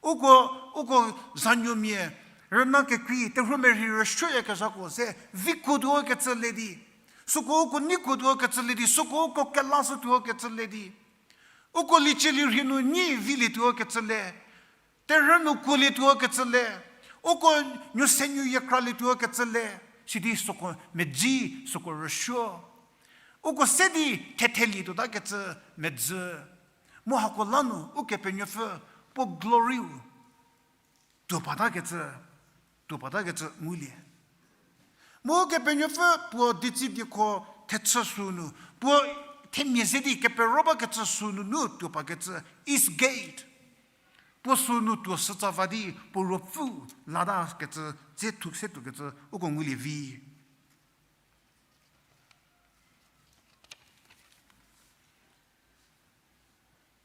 Uko, uko zanuomia, rüna kekrei, terhuomerei rüsuoyakezhako se, vi kuotuo kecü le di. Süko uko nei kuotuo kecü le di, süko uko kelashütuo kecü le di. Uko liecie lirhie nu nyi vilietuo kecü le. Terhü nu kuolietuo kecü le. Uko nuosenuo yie kralietuo kecü le. Sidi süko medzi, süko rüsuo. Uko se di thethelie tuotakecü medzi. Mu hako la nu Ukepenuopfü puo gloryu tuo patakecü, tuo patakecü ngulie. Mu Ukepenuopfü puo dietsi diekho thechü sü nu, puo themia ze di kepero bakecü sü nunu tuo pakecü east gate. Puo sü nu tuo shütsa va di puo ruopfü latakecü, dze thu se tuokecü uko ngulie vi.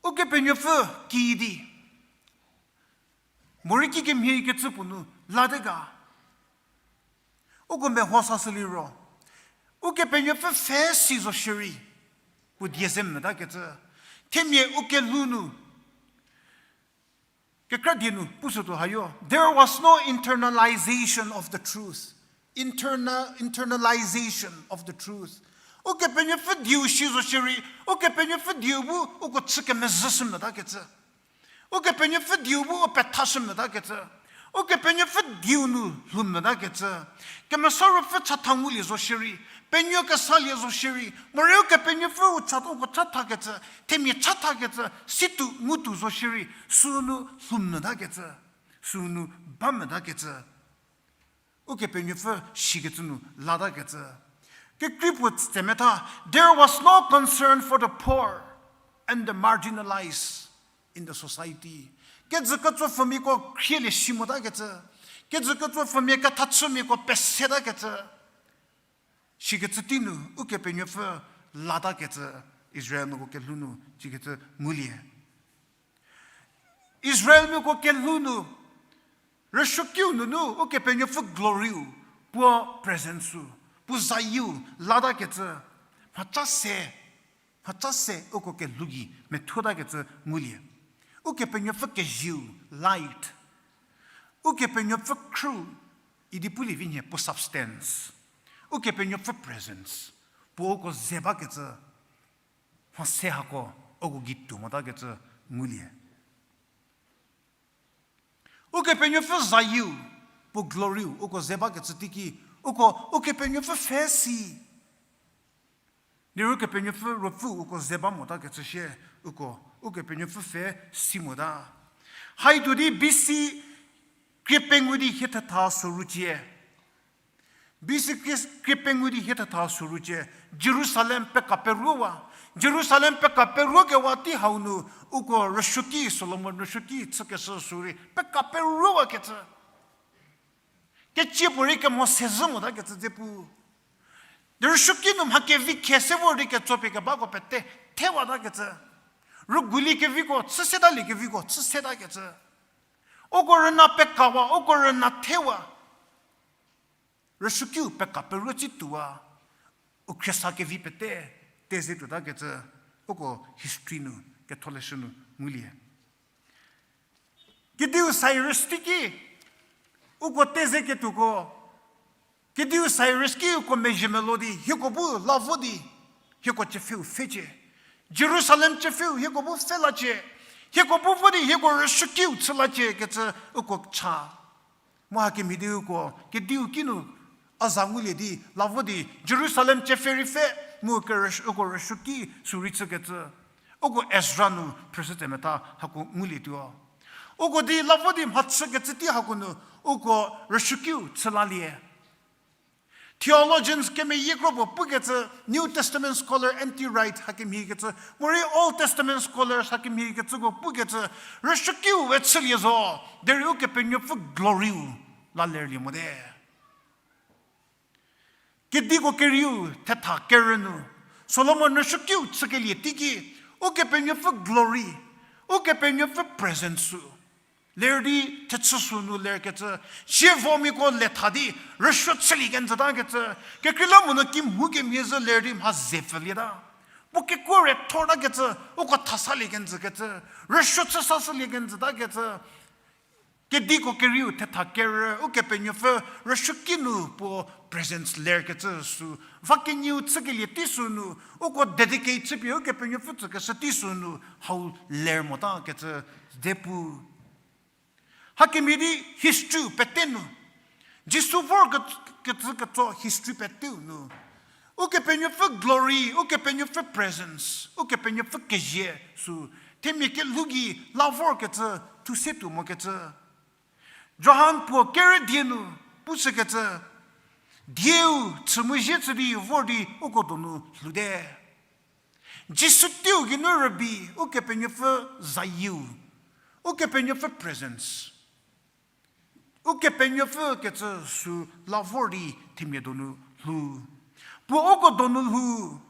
Ukepenuopfü kiüdi, morei kikemhie kecü puo nu late ga? Uko meho sashü liro, Ukepenuopfü pfhe si zo shierei, puo die ze metakecü, themia u kelhou nu, kekra die nu pushütuo hayo, there was no internalization of the truth. Internal, internalization of the truth. Ukepenuopfü dieu si zo shierei, Ukepenuopfü dieu bu uko chü kemezhüshü metakecü. Ukepenuopfü dieu bu u pethashü metakecü. Ukepenuopfü dieu nu lhou mvütakecü, Kemesa Ruopfü chatha ngulie zo shierei, penuo kesalie zo shierei, morei Ukepenuopfü u cha, uko chathakecü, themia chathakecü, situo ngutuo zo shierei, sünu lhou mvütakecü, sünu ba mvütakecü. Ukepenuopfü shikecü nu latakecü. Kekrei puo tsemetha, there was no concern for the poor and the marginalized in the society. Kejü ketso pfümiako khrielie shi motakecü. Kejü ketso pfümia kethachümiako pesetakecü. Shikecü tei nu, Ukepenuopfü latakecü, Israelmiako kelhou nu, sikecü ngulie. Israelmiako kelhou nu, rüsuokiu nunu, Ukepenuopfü glory-u, puo presence-u, puo zayieu, latakecü, mhaca se, mhaca se uko kelhou gei methuotakecü ngulie. Ukepenuopfü kezieu, light. Ukepenuopfü khrü, idi pulie vi nhie puo substance. Ukepenuopfü presence, puo uko ze bakecü, mha se hako, uko gei tuo motakecü ngulie. Ukepenuopfü zayieu, puo glory-u, uko ze bakecü teiki, uko, Ukepenuopfü pfhe si. Liro Ukepenuopfü Ruopfü uko ze ba motakecü shie, uko, Ukepenuopfü pfhe si mota. Haituo di B C krie pengou di hie thetha soru cie. B C krie, krie pengou di hie thetha soru cie. Jerusalem peka peruowa. Jerusalem peka peruokewa tei hau nu, uko rüsuoki, Solomon rüsuoki chükeshü sürei peka peruowakecü. Kecie puorei kemo sezhü motakecü dze pu. Derei rüsuoki nu mha kevi khe se vor di ketsopie kebako pete thewatakecü. Rügulie keviko chü setalie keviko chü setakecü. Uko rüna pekawa, uko rüna thewa. Rüsuokiu peka peruo tsituowa. U khriesa kevi pete, teze tuotakecü. Uko history nu, ketholeshü nu ngulie. Kediu Cyrus teiki, uko teze ketuoko, Kediu Cyrus ki uko mezhie melo di, hieko bu la vo di, hieko chüpfheu pfhecie. Jerusalem chüpfheu hieko bu pfhelacie. Hieko bu vo di, hieko rüsuokiu chülacie kecü uko cha. Mu hakemhie di uko, kediu kinu a za ngulie di, la vo di, Jerusalem chüpfhe rei pfhe, mu kerüs-, uko rüsuoki sürei chükecü. Uko Ezra nu phrüshü tsemetha hako ngulietuo. Uko di la vo di mhachükecü tei hako nu, uko rüsuokiu chülalie. Theologians kemeyiekro puo pukecü, New Testament scholar N T Wright hakemhiekecü, morei Old Testament scholars hakemhiekecüko pukecü, rüsuokiu we chülie zo, derei Ukepenuopfü glory-u la lerlie mote. Kediko kerieu thetha kerü nu, Solomon rüsuokiu chükelie teiki, Ukepenuopfü glory, Ukepenuopfü presence-u ler di thechü sünu lerkecü, sievomiako letha di rüsuo chülie kenjütakecü, kekreilamonyü kimhou kemhie zhü ler di mha ze pfülieta. Puo kekuo re thortakecü, uko thasalie kenjükecü, rüsuo chü sashülie kenjütakecü, kediko kerieu thetha kerü, Ukepenuopfü rüsuoki nu puo presence lerkecü sü, va kenieu chükelie tei sünu, uko dedicate chüpie Ukepenuopfü tsükeshü tei sünu, hau ler motakecü de pu. Hakemhie di history pete nu, Jisu vor ke-, kecü ketso history peteu nu, Ukepenuopfü glory, Ukepenuopfü presence, Ukepenuopfü kezie sü, themia kelhou gei la vorkecü, thu se tuo mokecü. Johan puo kerü die nu, pushükecü, dieu chü mu zie chü di vor di uko donu lhoute. Jisu teiu geinu rübei, Ukepenuopfü zayieu, Ukepenuopfü presence, Ukepenuopfü kecü sü la vor di themia donu lhou. Puo uko donu lhou,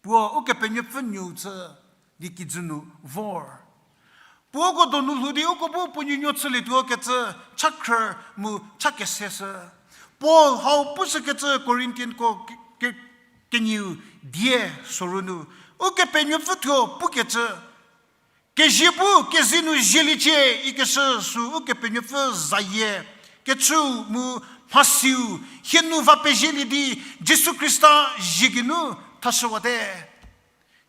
puo Ukepenuopfü nuou chü di kijü nu vor. Puo uko donu lhou di uko bu puo nuonuo chülietuo kecü chakhrü mu cha kese shü. Paul hau pushükecü Corinthianko ke-, ke-, kenieu die soru nu, Ukepenuopfü thuo pukecü, kezie bu kezei nu zieliecie ikeshü sü Ukepenuopfü zayie, kechüu mu mhasiu, hie nu va pezielie di Jisu Khrista zie geinu thashüwate.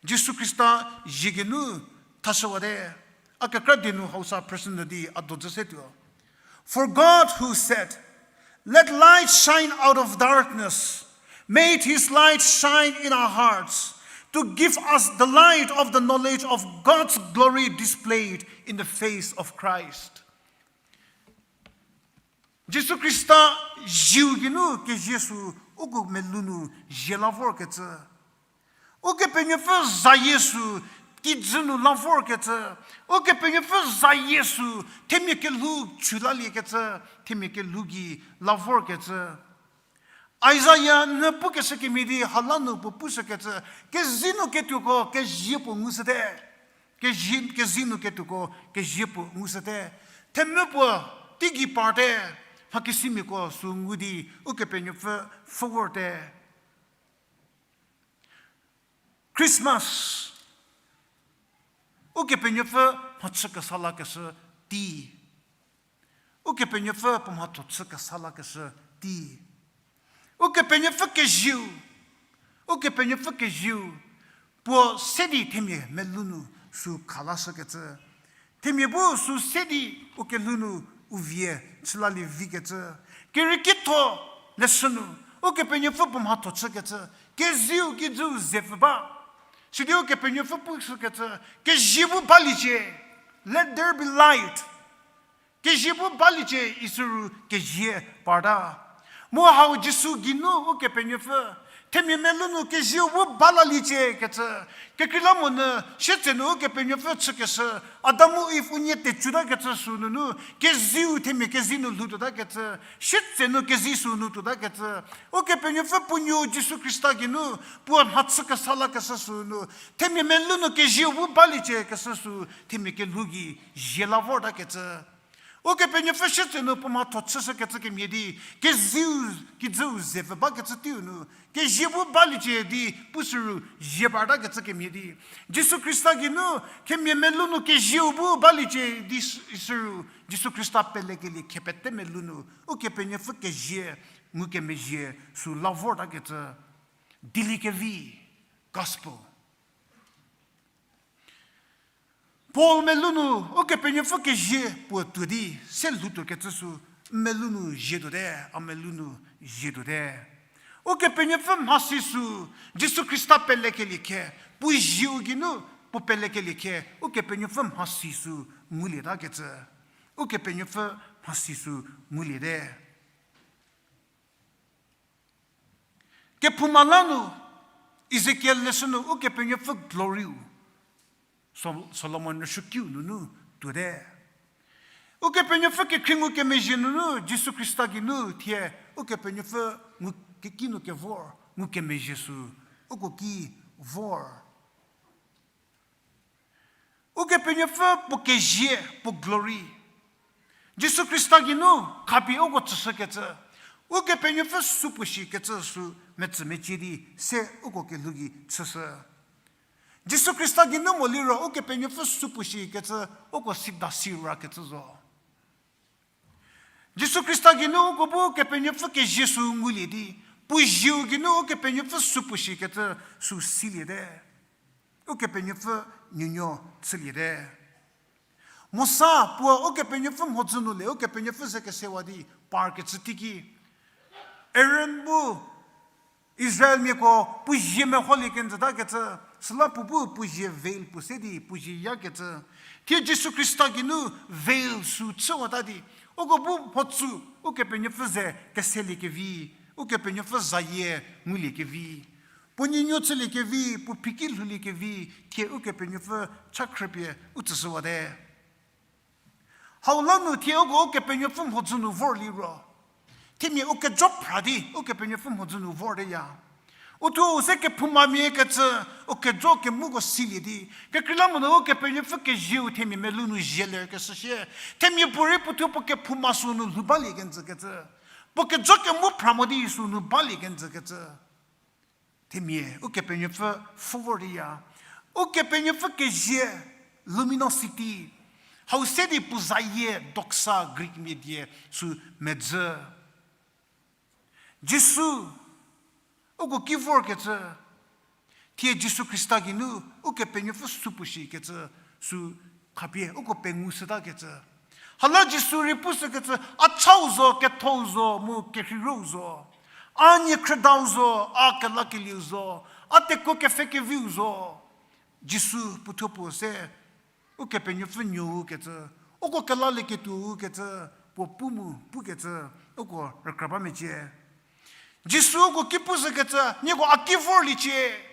Jisu Khrista zie geinu thashüwate. A kekra die nu hausa person nu di a dojü se tuo. For God, who said, "Let light shine out of darkness," made his light shine in our hearts to give us the light of the knowledge of God's glory displayed in the face of Christ. Jisu Khrista zieu geinu kezie sü uko melou nu zie la vorkecü. Ukepenuopfü zayie sü kijü nu la vorkecü. Ukepenuopfü zayie sü themia kelhou chü laliekecü, themia kelhou gei la vorkecü. Isaiah nu pukeshü kemhie di hala nu puo pushükecü, kezie nu ketuoko kezie puo ngushüte. Kezie, kezie nu ketuoko kezie puo ngushüte. Themvü puo teigei parte, mhakesimiako sü ngu di Ukepenuopfü pfhü vorte. Christmas, Ukepenuopfü mhachü kesa lakeshü tei. Ukepenuopfü puo mhatho chü kesa lakeshü tei. Ukepenuopfü kezieu, Ukepenuopfü kezieu, puo se di themia melou nu sü khalashükecü. Themia bu sü se di u kelhou nu u vie chü lalie vikecü. Kerieki tho leshü nu, Ukepenuopfü puo mhatho chükecü. Kezieu kijüu zepfü ba. Sidi Ukepenuopfü pushükecü, kezie bu baliecie. Let there be light. Kezie bu baliecie, isüru kezie parta. Mu hau Jisu geinu Ukepenuopfü themia melou nu kezieu bu balaliecie kecü. Kekreilamonyü sietsenu Ukepenuopfü chükeshü, Adam mu Iv unie tecutakecü sü nunu, kezieu themia kezie nu lhoutuotakecü, sietsenu kezie sü nu tuotakecü. Ukepenuopfü puo nuo Jisu Khrista geinu, puo mhachü kesa lakeshü sü nu, themia melou nu kezieu bu baliecie keshü sü, themia kelhou gei zie la vortakecü. Ukepenuopfü sietsenu puo mhatho chüshükecü kemhie di, kezieu kijüu zepfü bakecü teiu nu, kezie bu baliecie di pusüru zie partakecü kemhie di. Jisu Khrista geinu themia melou nu kezieu bu baliecie di s-, isüru, Jisu Khrista pelekelie khepete melou nu, Ukepenuopfü kezie, ngukemezhie sü la vortakecü. Dieliekevi, gospel. Paul melou nu Ukepenuopfü kezie puo tuo di se lhoutuokecü sü, melou nu zie tuote, a melou nu zie tuote. Ukepenuopfü mhasi sü, Jisu Khrista pelekelie khe, puo zieu geinu, puo pelekelie khe, Ukepenuopfü mhasi sü ngulietakecü. Ukepenuopfü mhasi sü nguliete. Kephouma la nu, Ezekiel leshü nu Ukepenuopfü glory-u, Sol-, Solomon rüsuokiu nunu tuote. Ukepenuopfü kekhrie ngukemezhie nunu Jisu Khrista geinu thie Ukepenuopfü ngu keki nu kevor, ngukemezhie sü uko ki vor. Ukepenuopfü puo kezie, puo glory. Jisu Khrista geinu khapie uko tsüshükecü. Ukepenuopfü supuo shikecü sü metsümecie di se uko kelhou gei chüshü. Jisu Khrista geinu mo liro Ukepenuopfü supuo shikecü uko sida sirakecü zo. Jisu Khrista geinu uko bu Ukepenuopfü kezie sü ngulie di, puo zieu geinu Ukepenuopfü supuo shikecü sü siliete. Ukepenuopfü nuonuo chüliete. Mosa puo Ukepenuopfü mhodzü nu le, Ukepenuopfü ze kesewa di parkecü teiki, Aaron bu Israelmiako puo zie meholie kenjütakecü, süla puo bu puo zie veil puo se di puo zie yakecü. Thie Jisu Khrista geinu veil sü chüwata di, uko bu mhodzü Ukepenuopfü ze keseliekevi, Ukepenuopfü zayie nguliekevi, puo nuonuo chüliekevi, puo phiki lhouliekevi, thie Ukepenuopfü cha khrüpie u tsüshüwate. Hau la nu thie uko Ukepenuopfü mhodzü nu vor liro, themia ukejo phra di Ukepenuopfü mhodzü nu vorteya. Uthuo u se kephoumamia kecü, ukejo kemuko silie di, kekreilamonyü Ukepenuopfü kezieu themia melou nu zie lerkeshü shie. Themia puorei puothuo puo kephouma sü nu lhou balie kenjükecü. Puo kejo kemu phra mo di sü nu balie kenjükecü. Themia Ukepenuopfü pfhü vorteya. Ukepenuopfü kezie, luminosity. Hau se di puo zayie, doxa, Greek mia die sü medzü. Jisu, uko ki vorkecü, thie Jisu Khrista geinu Ukepenuopfü supuo shikecü sü khapie uko pengushütakecü. Hala Jisu rei pushükecü, a chau zo, kethou zo, mu kerheirou zo. A niekhrüdau zo, a kelakelieu zo, a tekuo kepfhekeviu zo. Jisu puothuo puo se, Ukepenuopfü nuou kecü, uko kelalieketuou kecü, puo pu mu pukecü, uko rükra ba mecie. Jisu uko ki pushükecü, nieko a ki vorliecie.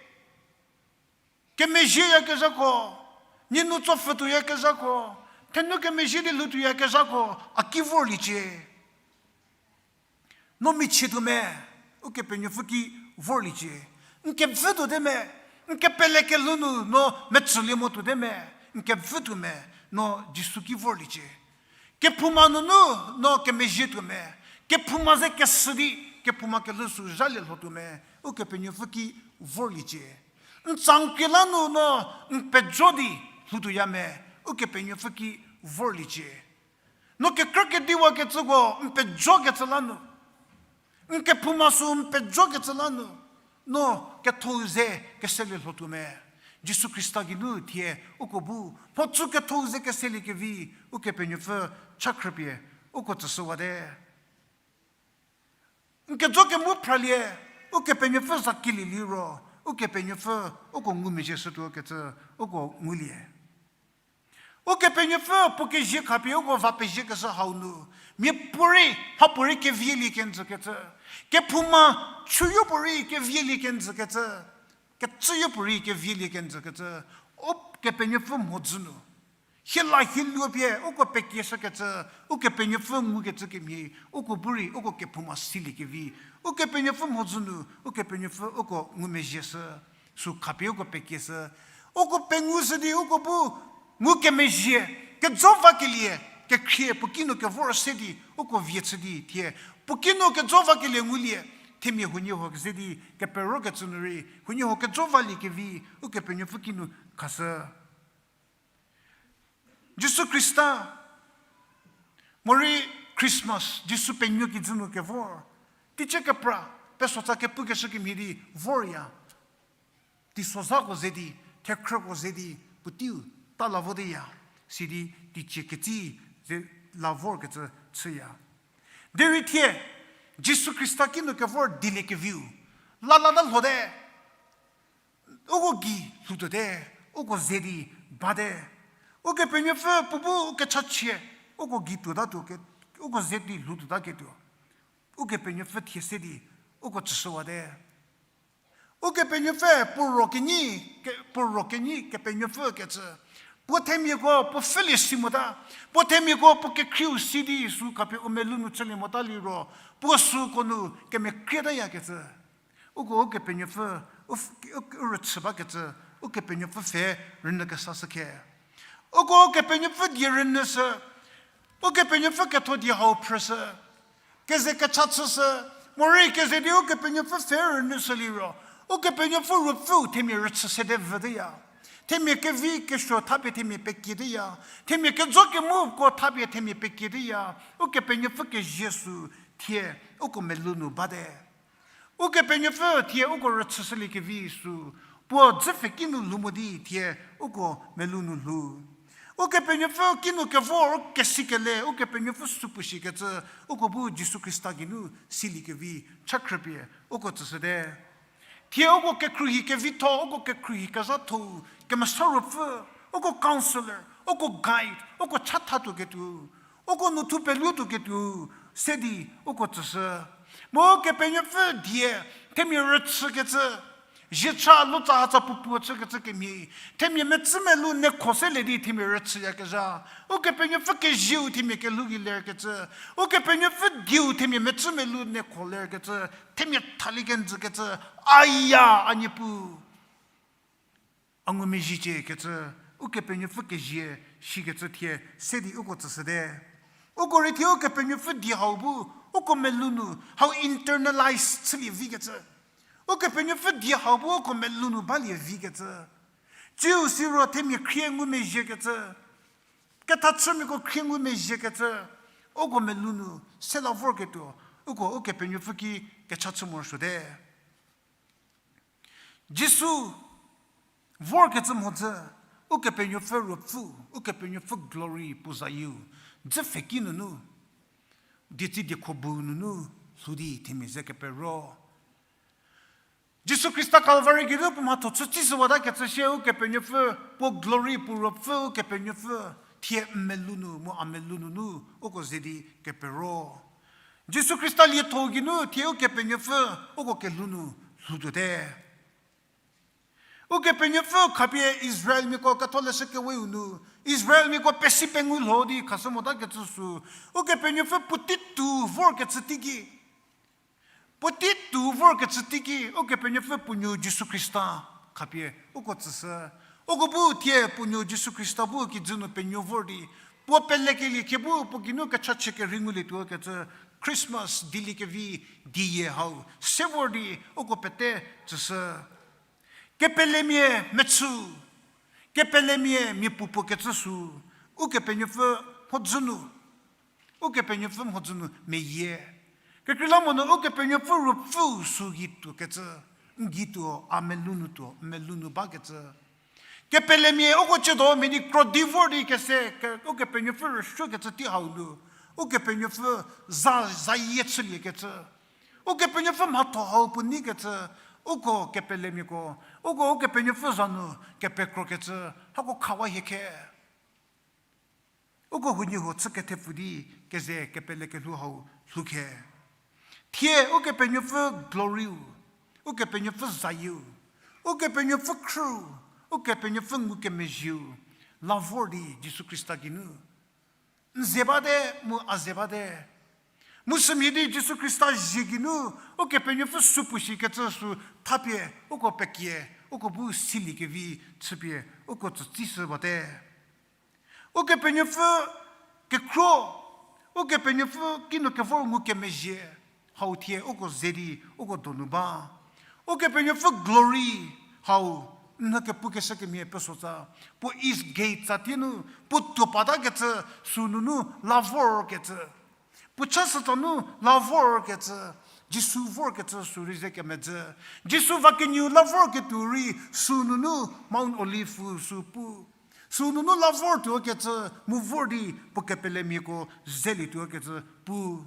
Kemezhieyakezhako, nie nu tsopfhütuoyakezhako, thenu kemezhie di lhoutuoyakezhako, a ki vorliecie. No michie tuo me, Ukepenuopfü ki vorliecie. N kevü tuote me, n kepelekelhou nu no metsülie mo tuote me, n kevü tuo me, no Jisu ki vorliecie. Kephouma nunu no kemezhie tuo me, kephouma ze kesü di, kephouma kelhou sü zhalie lho tuo me, Ukepenuopfü ki vorliecie. N tsangkrie la nu no n pejo di lhoutuoya me, Ukepenuopfü ki vorliecie. No kekrü kediwakecüko n pejokecü la nu, n kephouma sü n pejokecü la nu, no ketho ze keselie lho tuo me. Jisu Khrista geinu thie uko bu mhodzü ketho ze keseliekevi Ukepenuopfü cha khrüpie uko tsüshüwate. N kejo kemu phralie, Ukepenuopfü za kilie liro, Ukepenuopfü uko ngumezhie shütuo kecü uko ngulie. Ukepenuopfü puo kezie khapie uko va peziekeshü hau nu, miapuorei, mhapuorei kevielie kenjü kecü, kephouma chuyopuorei kevielie kenjü kecü, kecüyopuorei kevielie kenjü kecü, Ukepenuopfü mhodzü nu hie la hie luo pie uko pekieshükecü, Ukepenuopfü ngukecü kemhie, uko bu rei uko kephouma siliekevi, Ukepenuopfü mhodzü nu Ukepenuopfü uko ngumezhie shü, sü khapie uko pekieshü. Uko pengushü di uko bu ngukemezhie, kejo vakelie, kekhrie puo kinu kevor se di uko vie chü di thie, puo kinu kejo vakelie ngulie, themia huoniehuo ze di keperokecü nu rei huoniehuo kejo valiekevi Ukepenuopfü kinu khashü. Jisu Khrista, morei Christmas, Jisu penuo kijü nu kevor, teicie kepra, pesotsa kepukeshü kemhie di vorya. Teisozhako ze di, thekhrüko ze di, puoteiu ta la voteya, sidi teicie ketsi ze la vorkecü chüya. Derei thie, Jisu Khrista kinu kevor dieliekeviu la lata lhote. Uko gei lhoutuote, uko ze di bate. Ukepenuopfü puo bu kechachie, uko gei tuotatuo ke, uko ze di lhoutuotaketuo. Ukepenuopfü thie se di uko tsüshüwate. Ukepenuopfü puo ro kenyi, ke, puo ro kenyi Kepenuopfü kecü, puo themiako puo pfhülie si mota, puo themiako puo kekhrieu si di sü khapie u melou nu chülie mota liro, puo süko nu kemekrietayakecü. Uko Ukepenuopfü, u, u, u rüchü bakecü, Ukepenuopfü pfhe rünyü kesashü khe. Uko Ukepenuopfü die rünyüshü, Ukepenuopfü ketho die hau phrüshü, keze kecha chüshü, morei keze di Ukepenuopfü pfhe rünyüshü liro, Ukepenuopfü ruopfüu themia rüchü sede vüteya. Themia kevi kesuo thapie themia pekieteya. Themia kejo kemuko thapie themia pekieteya. Ukepenuopfü kezie sü thie uko melou nu bate. Ukepenuopfü thie uko rüchüshüliekevi sü, puo dzüpfhe kinu lhou mo di thie uko melou nu lhou. Ukepenuopfü kinu kevor kesikele, Ukepenuopfü supuo shikecü, uko bu Jisu Khrista geinu siliekevi cha khrüpie uko tsüshüte. Thie uko kekhruohi kevitho, uko kekhruohi kezhatho-u, Kemesa Ruopfü, uko counselor, uko guide, uko chathatuoketuo, uko nu thu peluotuoketuo, se di uko tsüshü. Mu Kepenuopfü die, themia rüchükecü, ziecha lutsa hatsa puopuo chükecü kemhie, themia metsü melou nekho se le di themia rüchüyakezha. Ukepenuopfü kezieu themia kelhou gei lerkecü, Ukepenuopfü dieu themia metsü melou nekho lerkecü, themia thalie kenjükecü, aya a Niepuu, a ngumezhiecie kecü, Ukepenuopfü kezie shikecü thie se di uko tsüshüte. Uko rei thie Ukepenuopfü die hau bu uko melou nu hau internalize chülie vikecü, Ukepenuopfü die hau bu uko melou nu balie vikecü, tsiu siro themia khrie ngumezhiekecü, kethachümiako khrie ngumezhiekecü, uko melou nu se la vorketuo, uko Ukepenuopfü ki kecha chü morosuote. Jisu vorkecü mhodzü, Ukepenuopfü Ruopfü, Ukepenuopfü glory puo zayieu, dzü pfheki nunu, dietsi diekho bu nunu lhou di themia ze kepero. Jisu Khrista Calvary geinu puo mhatho chü tsishüwata kecü sie Ukepenuopfü, puo glory puo ruopfü Ukepenuopfü, thie n melou nu mu a melou nunu uko ze di kepero. Jisu Khrista lietho geinu thie Ukepenuopfü uko kelhou nu lhoutuote. Ukepenuopfü khapie Israelmiako ketholeshü keweu nu, Israelmiako pesi pengou lho di khashü mota kecü sü, Ukepenuopfü puotei tuo vorkecü teiki, puotei tuo vorkecü teiki, Ukepenuopfü puo nuo Jisu Khrista khapie uko tsüshü. Uko bu thie puo nuo Jisu Khrista bu kijü nu penuo vor di, puo pelekelie khe bu puo geinu kechachie kerhei ngulietuo kecü Christmas dieliekevi dieyie hau se vor di uko pete tsüshü. Kepelemia mechü, kepelemia mia puopuo kecü sü, Ukepenuopfü mhodzü nu, Ukepenuopfü mhodzü nu meyie. Kekreilamonyü Ukepenuopfü ruopfü sü gei tuo kecü, n gei tuo, a melou nu tuo, n melou nu bakecü. Kepelemia uko chüdo mia di krodi vor di kese, ke-, Ukepenuopfü rüsuokecü tei hau nu, Ukepenuopfü za, zayie chüliekecü. Ukepenuopfü mhatho hau puo neikecü, uko kepelemiako, uko Ukepenuopfü za nu kepekrokecü, hako khawa hie khe. Uko huoniehuo chü kethepfü di keze kepele kelhou hau lhou khe. Thie Ukepenuopfü glory-u, Ukepenuopfü zayieu, Ukepenuopfü khrüu, Ukepenuopfü ngukemezhieu, la vor di Jisu Khrista geinu n ze bate mu a ze bate. Mu sümhie di Jisu Khrista zie geinu Ukepenuopfü supuo shikecü sü thapie uko pekie, uko bu siliekevi chüpie uko tsütsishü bate. Ukepenuopfü kekhruo, Ukepenuopfü kinu kevor ngukemezhie, hau thie uko ze di uko donu ba. Ukepenuopfü glory hau, n kepukeshü kemhie pesotsa, puo east gate tsa tie nu, puo tuo patakecü sü nunu la vorkecü. Puo chasütsa nu la vorkecü, Jisu vorkecü sü rei ze kemedzü. Jisu va kenieu la vorketuo rei sü nunu Mount Olive sü pu. Sü nunu la vortuokecü mu vor di puo kepelemiako zelietuokecü pu.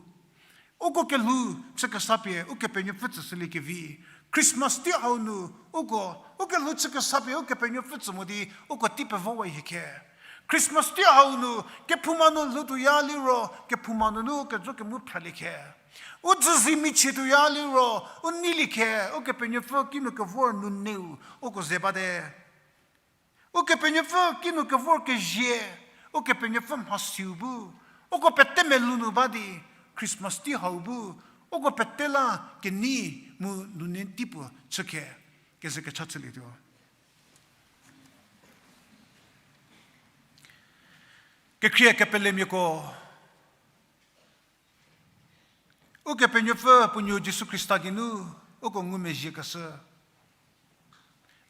Uko kelhou chü kesa pie Ukepenuopfü tsüshüliekevi. Christmas tei hau nu uko, ukelhou chü kesa pie Ukepenuopfü tsü mo di uko tei pevowa hie khe. Christmas tei hau nu kephouma nu lhoutuoya liro, kephouma nunu kejo kemu phralie khe. U dzüzie michie tuoya liro, u neilie khe, Ukepenuopfü kinu kevor nuneu, uko ze bate. Ukepenuopfü kinu kevor kezie, Ukepenuopfü mhasiu bu, uko pete melou nu ba di, Christmas tei hau bu, uko pete la kenei mu nunei tei puo chü khe, keze kecha chülietuo. Kekhrie kepelemiako, Ukepenuopfü puo nuo Jisu Khrista geinu uko ngumezhiekeshü.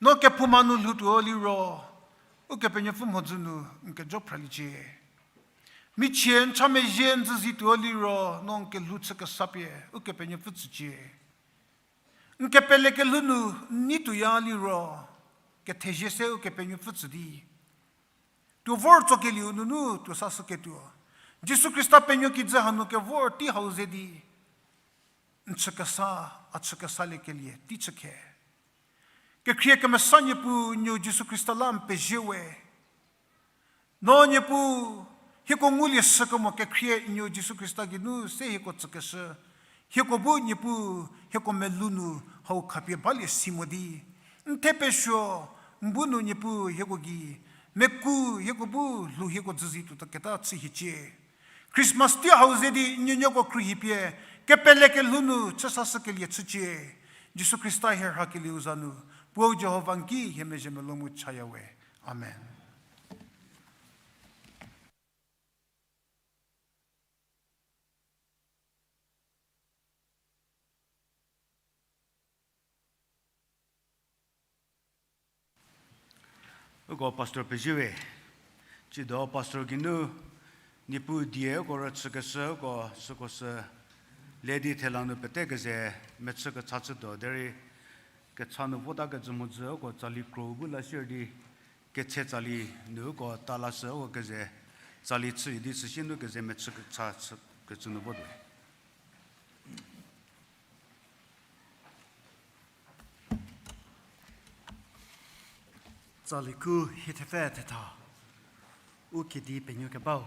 No kephouma nu lhoutuo liro, Ukepenuopfü mhodzü nu n kejo phraliecie. Michie n cha mezhie n dzüzie tuo liro, no n kelhou chü kesa pie Ukepenuopfü tsücie. N kepele kelhou nu n nei tuoya liro, kethezie se Ukepenuopfü tsü di tuo vor tsokelieu nunu tuo sashüketuo, Jisu Khrista penuo kijü hanu kevor tei hau ze di n chü kesa, a chü kesaliekelie tei chü khe. Kekhrie kemesa Niepuu, nuo Jisu Khrista la n pezie we. No Niepuu, hieko ngulie shükemo kekhrie nuo Jisu Khrista geinu se hieko tsükeshü. Hieko bu Niepuu, hieko melou nu hau khapie balie si mo di n thepesuo, n bu nu Niepuu hieko gei meku hieko bu lhou hieko dzüzie tuota keta chü hiecie. Christmas tei hau ze di n nuonuoko khruohi pie kepele kelhou nu chü sashükelie chücie. Jisu Khrista hie rhakelieu za nu, Puou Jihova n ki hie mezhie melou mu chaya we. Amen. Uko pastor pezie we. Tsiedo pastor geinu Niepuu die uko rüchükeshü uko süko sü le di thela nu pete keze mechü kecha chütuo derei kecha nu vota kecü mhodzü uko tsali kro bu la sier di ketse tsali nu uko ta lashü uko keze Tsali chü idi süsie nu keze mechü kecha chü kecü nu votuo. Tsali khu hie thepfü thetha, u kedi penuo kebau.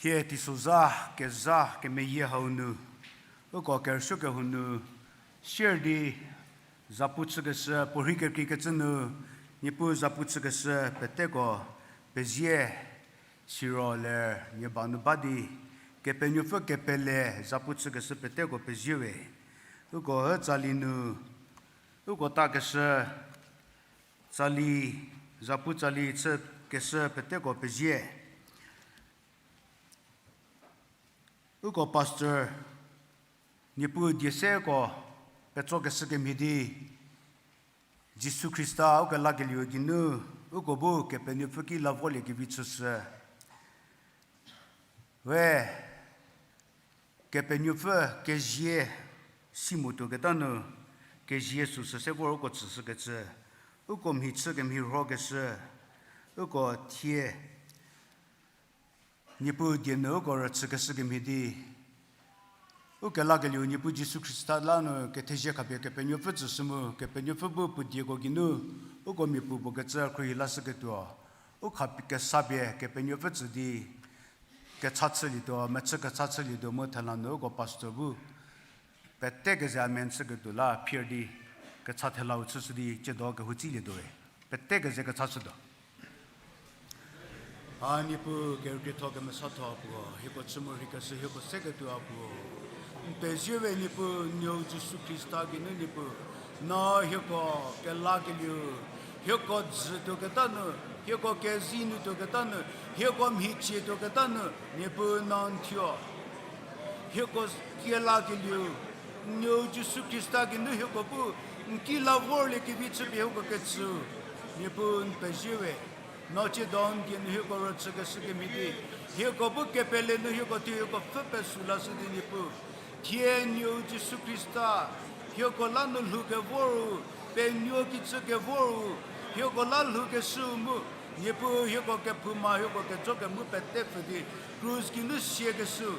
Thie teisozha kezha kemeyie hau nu, uko kerüsuo kehou nu, sier di zapu chükeshü, puorhi kekreikecü nu, Niepuu zapu chükeshü peteko pezie, siro ler nie ba nu ba di, Kepenuopfü kepele zapu chükeshü peteko pezie we. Uko tsali nu, uko takeshü, tsali, zapu tsali chükeshü peteko pezie. Uko pastor, Niepuu die seko petsokeshü kemhie di, Jisu Khrista ukelakelieu geinu, uko bu Kepenuopfü ki la volie kevi chüshü. We, Kepenuopfü kezie si motuoketa nu, kezie süsü se vor uko tsüshükecü, uko mhi chü kemhie rhokeshü, uko thie Niepuu die nu uko rüchükeshü kemhie di, u kelakelieu Niepuu Jisu Khrista la nu kethezie khapie Kepenuopfü tsüshü mu, Kepenuopfü bu puo dieko geinu uko miapuo puo kecü khruohi lashüketuo, u kha kesa pie Kepenuopfü tsü di kecha chülietuo, mechü kecha chülietuo mu thela nu uko pastor bu pete keze amen chüketuo la phier di kecha thelau chüshü di tsiedo kehou tsilietuoe. Pete keze kecha chütuo. A Niepuu, kerükrietho kemesatho puo, hieko chü mu rheikeshü hieko seketuo puo, n pezie we Niepuu, n nuou Jisu Khrista geinu Niepuu, no hieko kelakelieu, hieko dzü tuoketa nu, hieko kezie nu tuoketa nu, hieko mhicie tuoketa nu Niepuu no n thuo. Hieko kelakelieu, n nuou Jisu Khrista geinu hieko bu n ki la vorlie kevi chüpie hieko ketsü, Niepuu n pezie we. No tsiedo n die nu hieko rüchükeshü kemhie di, hieko bu kepele nu hieko thuo hieko pfhü pesü lashü di Niepuu, thie n nuou Jisu Khrista hieko la nu lhou kevor u, penuo kicü kevor u, hieko la lhoukeshüu mu, Niepuu hieko kephouma hieko kejo kemu pete pfü di krus geinu siakeshü,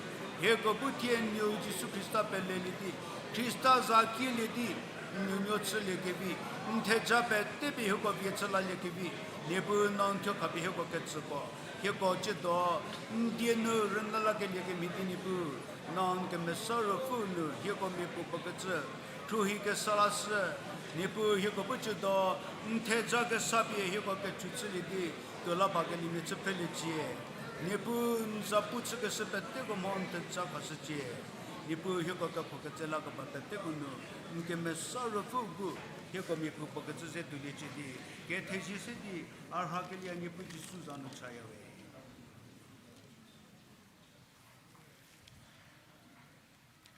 hieko bu thie n nuou Jisu Khrista pelelie di, Khrista za kielie di, n nuonuo chülie kevi, n theja pete pie hieko vie chü lalie kevi, Niepuu no n thuo khapie hieko ketsüko, hieko tsiedo n die nu rüna lakelie kemhie di Niepuu, no n Kemesa Ruopfü nu hieko miapuo puo kecü khruohi kesa lashü, Niepuu hieko bu tsiedo n theja kesa pie hieko kechu chülie di tuo la ba keliemia chü phreliecie. Niepuu n zapu chükeshü peteko mho n theja khashücie. Niepuu hieko kekhoketse la keba peteko nu n Kemesa Ruopfü bu hieko miapuo puo kecü ze tuoliecie di, kethezie se di a rhakelie Niepuu Jisu za nu chaya we.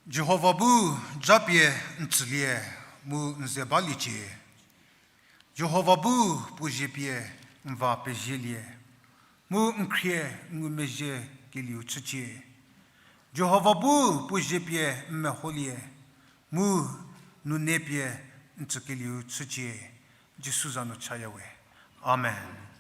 Jihova bu japie n tsülie mu n ze baliecie. Jihova bu puo zie pie n va pezielie, mu n khrie n ngumezhie kelieu chücie. Jihova bu puo zie pie n meholie, mu nune pie n tsükelieu chücie. Jisu za nu chaya we. Amen.